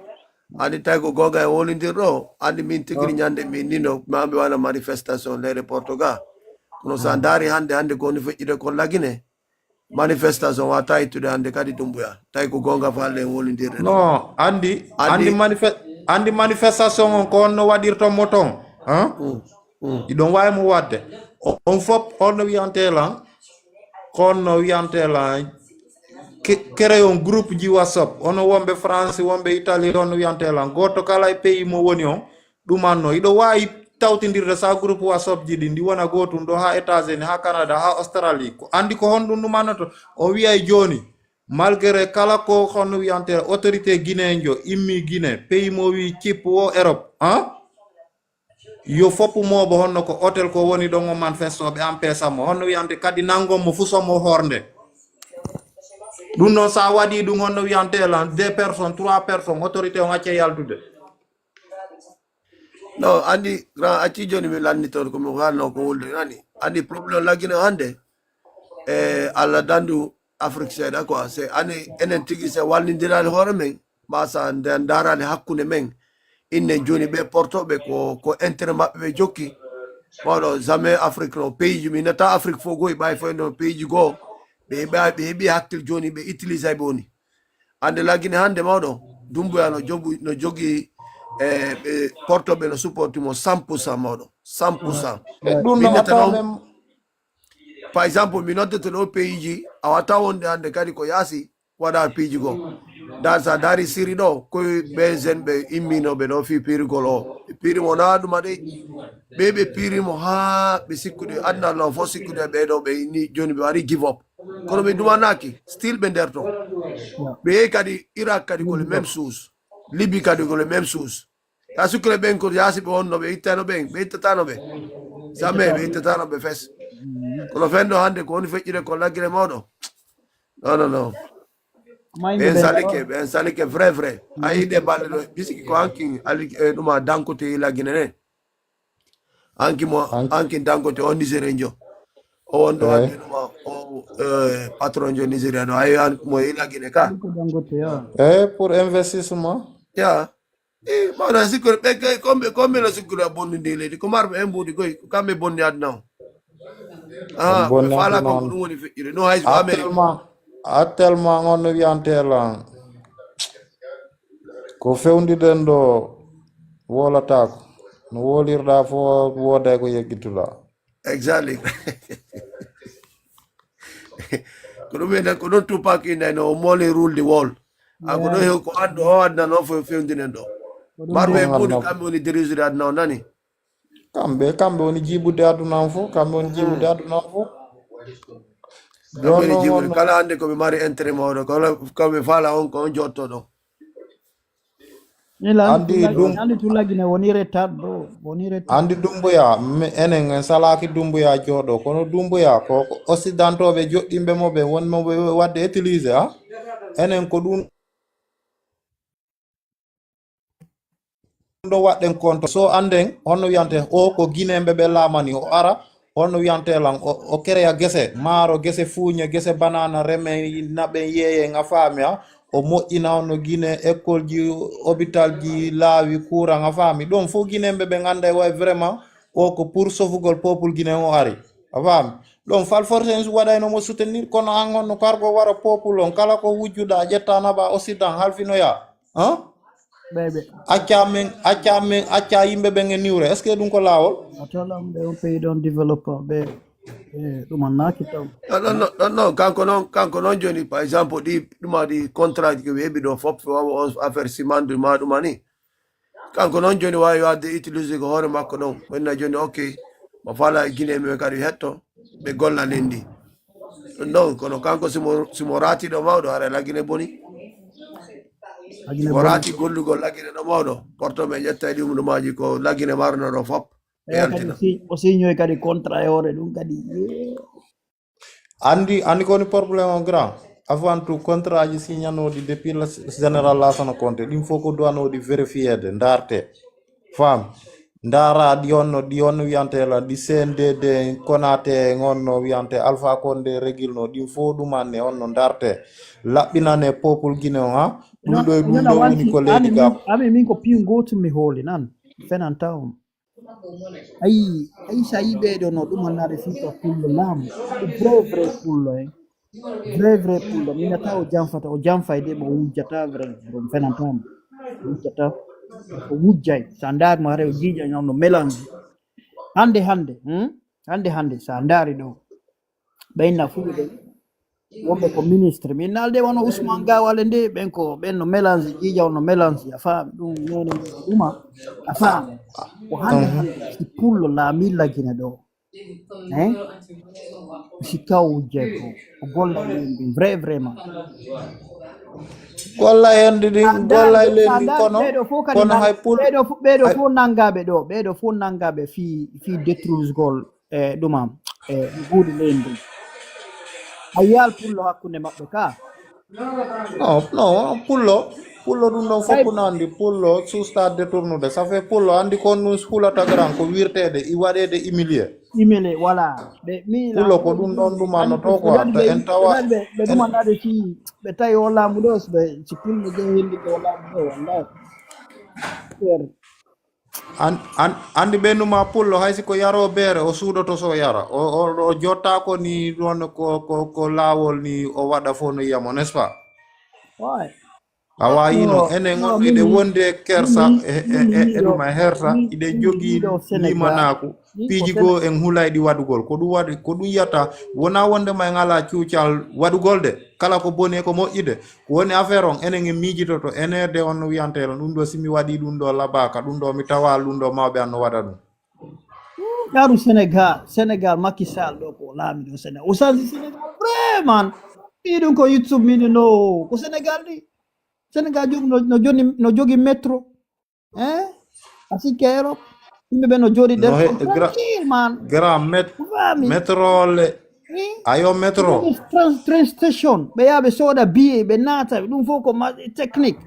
Andi tawi ko gonga e wonondir ɗo, andi min tigiri ñande min nino, ma mi waɗa manifestation leyɗe Portugal. Kono sa ndaari hannde, hannde ko woni feƴƴude kon Lagine, manifestation wata ittude hannde kadi Dumbuya. Tawi ko gonga falle en wonondirde ɗo. Non, andi, andi, andi manifest-, Anndi manifestation on ko honno waɗirton mo ton? Hein? Mm, mm. Iɗon waawi mo waɗde. O-, on fof honno wiyantee lan? Ko honno wiyantee lan? Ke-, créer on groupe ji WhatsApp. Hono wonɓe France, wonɓe Italie, honno wiyantee lan? Gooto kala e pays mo woni on, ɗum anno. Iɗo waawi tawtindirde sa groupe WhatsApp ji ɗi, ndi wona gootum ɗo haa États-Unis, haa Canada, haa Australie. Ko anndi ko honɗum ɗum annoto? O wiyay jooni, malgré kala ko honno wiyantee autorité guinéen jo immi Guinée, pays mo wi cippu o Europe, hein? Yo foppu moobo honno ko hôtel ko woni ɗon o manifestooɓe empêche mo. Honno wiyante kadi nanngon mo fuson mo hornde. Ɗum noon sa waɗi ɗum honno wiyante lan deux personnes, trois personnes, autorité on acca yaltude. No, anndi, grand, acci jooni mi lannditoon ko mi haalno ko wulde nani. Anndi problème laggine hannde, e Allah danndu Afrique seeɗa quoi. C'est anni enen tigi se wallindiraani hoore men, ma sa nde ndaaraani hakkunde men. Innen jooni ɓe portooɓe ko, ko intérêt maɓɓe ɓe jokki. Mawɗo, jamais Afrique no pays ji, mi nata Afrique fof goy, ɓay fof no pays ji goo. Ɓe heɓa-, ɓe heɓi hakkil jooni, ɓe utilisay ɓe woni. Hannde laggine hannde mawɗo, Dumbuya no jogu-, no jogi, e, ɓe portooɓe no supporti mo cent pour cent mawɗo, cent pour cent. E ɗum no Min nata non, même par exemple, mi noddete ɗo pays ji, a wata wonde hannde kadi ko yaasi waɗa piiji goo. Nda sa dari Siri ɗo, koye ɓe jeune ɓe imminooɓe ɗo fii piirugol o. Ɓe piiri mo na ɗuma de. Ɓe ɓe piiri mo haa ɓe sikkude, aduna Allah fof sikkude ɓe ɗo ɓe ni jooni ɓe wari give up. Kono ɓe ɗumanaaki, still ɓe nder ton. Ɓe yehi kadi Irak kadi ko le même chose. Libye kadi ko le même chose. Ta sukkure ɓen ko yaasi ɓe wonno ɓe ittano ɓen, ɓe ittatano ɓe. Jamais ɓe ittatano ɓe fes. Kono fenndo hannde ko woni feƴƴude ko laggire mawɗo. Non, non, non. Mayde Ɓen ɓen salike, ɓen salike vrai, vrai. A yiɗe balle ɗo, bisiki ko hankin, ali, e, ɗuma dankote e laggine ne. Hanki mo, Hanki. Hankin dankote o Nigérian jo. O wonɗo Eyi. Hanki ɗuma, o, e, patron jo Nigéria ɗo. Ayi hanki mo e laggine ka. Ko Dangote, ya. Eyi, pour investissement. Ya. E, mawɗo sikkude, ɓe kay, kombe, kombe no sikkude a bonni ndi leydi. Ko marɓe en mbuuɗi koy, ko kamɓe bonni aduna o. Ah, Bonni ɓe faala aduna kon ko on. Ɗum woni feƴƴude. No hay so Amérique. Actuellement, actuellement, on no wiyantee lan. Ko fewndiɗen ɗo wowlataako. No wowlirɗaa fof wooday ko yeggituɗaa. Exactly. Ko ɗum en, ko ɗum Tupac innay no, "Money rule the world." A ko ɗo hew ko addu o aduna noon fof fewndinen ɗo. Ko ɗum Marɓe en ɗum buuɗi aduna. Kamɓe woni dirigeɗe aduna o nani. Kamɓe, kamɓe woni jiiɓude aduna on fof, kamɓe woni jiiɓude aduna on fof. Kamɓe woni Jooni jiiɓude, on kala hannde ko ɓe mari intérêt mawɗo, kala ko ɓe faala on ko on jotto ɗo. Andi Andi ɗum, andi tun laggine woni retard ɗo, woni retard. Andi Dumbuya, mi, enen en salaaki Dumbuya jooɗo, kono Dumbuya ko, ko occidentaux ɓe joɗɗinɓe mo ɓe wonmo ɓe waɗde utiliser, ha? Enen ko ɗum ɗo waɗɗen compte. So annden, honno wiyante, o ko Guinéen ɓe ɓe laamani, o ara, honno wiyante lan, o, o créa gese, maaro, gese fuuñe, gese banana, reme, naɓen, yeeyen, a faami, ha? O moƴƴina honno Guinée, école ji, hôpital ji, laawi, courant, a faami. Ɗon fof Guinéen ɓe ɓe ngannda e way vraiment, o ko pour sofugol peuple Guinée o ari. A faami? Ɗon fal forcé en waɗayno mo soutenir, kono an honno kargo wara peuple on, kala ko wujjuɗa, ƴetta naɓa Occident, halfinoya. Hein? Ɓe, ɓe. Acca men, acca men, acca yimɓe ɓen e niwre. Est-ce que ɗum ko laawol? Wata lam, ɓe on pays ɗon développé, ɓe, ɓe ɗum annaaki taw. Non, non, non, non, non, kanko noon, kanko noon jooni, par exemple, ɗi, ɗuma ɗi contrat ji ko ɓe heɓi ɗo fof, wawa on affaire ciment, ma ɗuma ni. Kanko noon jooni waawi waɗde utiliser ko hoore makko ɗon. Wonno jooni, ok, mo faala e Guinée men kadi hetto, ɓe golla nen ndi. Ɗum ɗon, kono kanko simo, simo raati ɗo mawɗo, hara laggine boni. Laggine Simo boni. Raati gollugol laggine ɗo mawɗo, porto men ƴetta e ɗi umɗumaaji ko laggine marno ɗo fop. Ɓe Eh, kadi yaltina. Si, o signoy kadi contrat e hoore ɗum kadi. Yee. Andi, andi ko woni problème o grand. Avant tout, contrat ji signanoɗi depuis la général Lassana Conté, ɗin fof ko duwanoɗi vérifié de, ndarte. Fam. Ndara ɗi honno, ɗi honno wiyante la, ɗi C N D D, Konaté, honno wiyante Alpha Condé, régulno, ɗin fof ɗum anne honno ndarte. Laɓɓinane peuple Guinée on, ha? Ɗum ɗo e ɗum ɗo woni ko leydi gam. Ami min ko piyu gotum mi hooli nan. Fenanta on. Ayi, ayi, sa yi ɓeeɗo no ɗum annade fii ko pullo laamu. Ko vrai, vrai pullo, hein. Vrai, vrai pullo. Mi nata o janfata, o janfay de mo wujjata vrai, vrai, mi fenantamo. O wujjata. O wujjay. So a ndaari mo, haray o jiijan, on no mélange. Hannde, hannde, hmm? Hannde, hannde, so a ndaari ɗo, ɓen na Fulɓe, wonɓe ko ministre. Min naalde wano Ousmane Gawale nde, ɓen ko, ɓen no mélange, jiijan on no mélange. A faami ɗum, noon ɗuma. A faami. Ko hannde, hannde, si Pullo laamii Lagine ɗo. Hein? Si kaw wujjay ko, o golla heen ɗum, vrai, vraiment. Golla heen ɗi, ɗi, golla e leydi ndi, kono, kono hay Pul-, ɓeeɗo fof, ɓeeɗo fof nanngaaɓe ɗo, ɓeeɗo fof nanngaaɓe fii, fii détruisegol, e ɗum am, e nguuɗi leydi ndi. A yiyaali Pullo hakkunde maɓɓe ka. Non, non, Pullo, Pullo ɗum ɗon fof ko nandi, Pullo suusta détournude. Ça fait Pullo, anndi ko on ɗum hulata grand, ko wirteede, i waɗeede humilier. Humilier, voilà. Ɓe, mi Pullo ko ɗum ɗon ɗumanotoo quoi, to en tawa ɓe, ɓe ɗumanade si ɓe tawi o laamu ɗo, so ɓe, si Pullo ƴeewi henndu ko o laamu ɗo, wallahi. An, an, anndi ɓe numa Pullo, hay si ko yaroo beere, o suudoto so yara. O, o, o jottaako ni ɗon ko, ko, ko laawol ni o waɗa fof no yiyamo, n'est-ce pas? Ouais. A waayino, enen on iɗe wondi e kersa, e, e, e, e ɗum e hersa, iɗe jogii limanaaku, piiji goo en hulayɗi waɗugol. Ko ɗum waɗi, ko ɗum yiyata, wonaa wonde ma en alaa cuucal waɗugol de, kala ko boni e ko moƴƴi de. Ko woni affaire on, enen en miijitoto, enen de on no wiyante lan, ɗum ɗo si mi waɗii ɗum ɗo labaaka, ɗum ɗo mi tawaa ɗum ɗo mawɓe an no waɗa ɗum. Ɗaru Sénégal, Sénégal, Macky Sall ɗo ko laamiɗo Sénégal. O sanzi Sénégal, vraiment. Fii ɗum ko YouTube mini no, ko Sénégal ɗi. Sénégal jogi no, no joni, no jogi métro. Hein? A sikki Europe. Yimɓe ɓe no jooɗi nder tranquille, man. Grand met-, métro le. Ayo métro. Train, train station. Ɓe yaha ɓe sooda billet, ɓe naata, ɗum fof ko ma-, technique.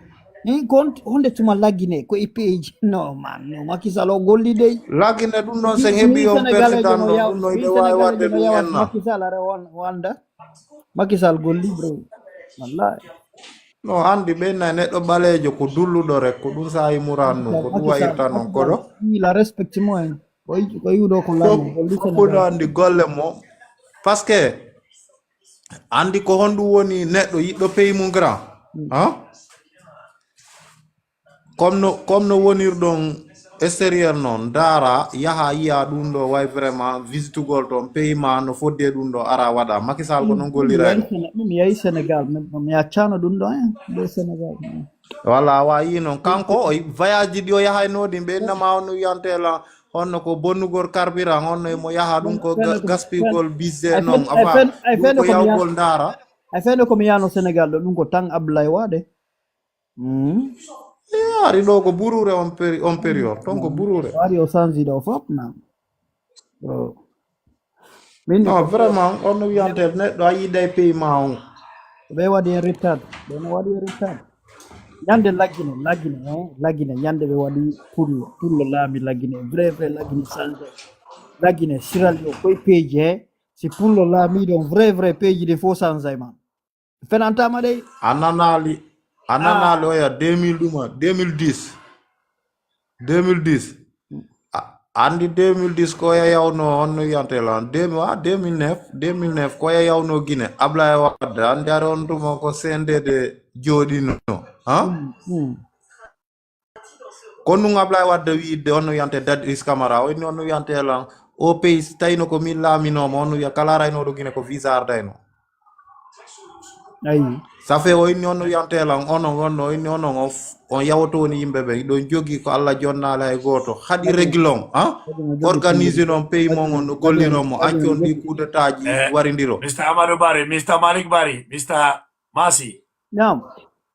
Hein? Ko hon-, honde tuma Lagine, ko e peeji. No, man, no, Macky Sall o golli dey. Lagine ɗum ɗon, sen heɓi on président ɗon, ɗum ɗon iɓe waawi waɗde ɗum en na. Macky Sall are won-, wonda. Macky Sall golli, bro. Wallahi. No, anndi ɓen na neɗɗo ɓaleejo ko dulluɗo rek, ko ɗum saayi muran ɗum, ko ɗum wa'irta noon koɗo. La respect mo en. Ko yi-, ko yiwɗo ko lamu, ko ɗum anndi golle mo. Parce que anndi ko honɗum woni neɗɗo yiɗɗo pays mum grand. Hein? Comme no, comme no wonirɗon extérieur noon, ndaara, yaha yiya ɗum ɗo way vraiment visitugol toon pays ma no fodde ɗum ɗo ara waɗa. Macky Sall ko noon gollira en. Mi yahi Sénégal, mi, mi accano ɗum ɗo en, ɗo Sénégal. Walla a wayi noon. Kanko o voyage ɗi o yahayno ɗin ɓe innama on no wiyante la honno ko bonnugol carburant, honno emo yaha ɗum ko ga-, gaspigol budget noon. Afa ɗum ko yawgol ndaara. Ay fende ko mi yano Sénégal ɗo ɗum ko tan Abdoulaye Wade. E ari ɗo ko burure on péri-, on période, ton ko burure. Ari o sanzi ɗo fof na. Min non, vraiment, on no wiyante neɗɗo a yiɗay pays ma on. Ɓe waɗi en retard. Ɓe no waɗi en retard. Ñande Lagine, Lagine, hein, Lagine, ñande ɓe waɗi Pullo, Pullo laami Lagine, vrai, vrai Lagine sanza. Lagine, Sierra Leone, koye peeji, hein. Si Pullo laami ɗon, vrai, vrai peeji ɗi fof sanza e ma. Fenantama dey. A nanaali, a nanaali oya deux mille ɗuma, deux mille dix. Deux mille dix. A, anndi deux mille dix ko oya yawno, honno wiyante lan? Deux mille, ah, deux mille neuf, deux mille neuf ko oya yawno Guinée. Ablaye Wade, anndi ari on tuma ko C N D D jooɗino. Ha? Ko ɗum Ablaye Wade wiide, on no wiyante Dadis Camara, o inni on no wiyante lan, o pays, si tawino ko min laaminoma, on no wiya kala araynooɗo Guinée ko visa ardayno. Ayi. Ça fait o inni on no wiyante lan, onon, on no inni onon, on f-, on yawoto woni yimɓe ɓe, hiɗon jogi ko Allah jonnaali hay gooto, haɗi règle on, ha? Organise non pays mon on, no golliro mo, accon ɗi coup d'état ji warindiro. Mister Amadou Barry, Mister Malik Barry, Mister Masi. Naam.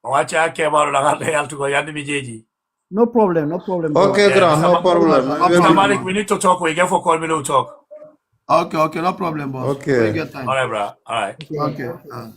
O acca keɓal ɗo hannde yaltugol, yande mi jeeji. No problem, no problem. Okay, grand, no problem. Mister Malik, we need to talk. We get for call me, no talk. Okay, okay, no problem, boss. Okay. We get time. All right, bro. All right. Okay. Uh.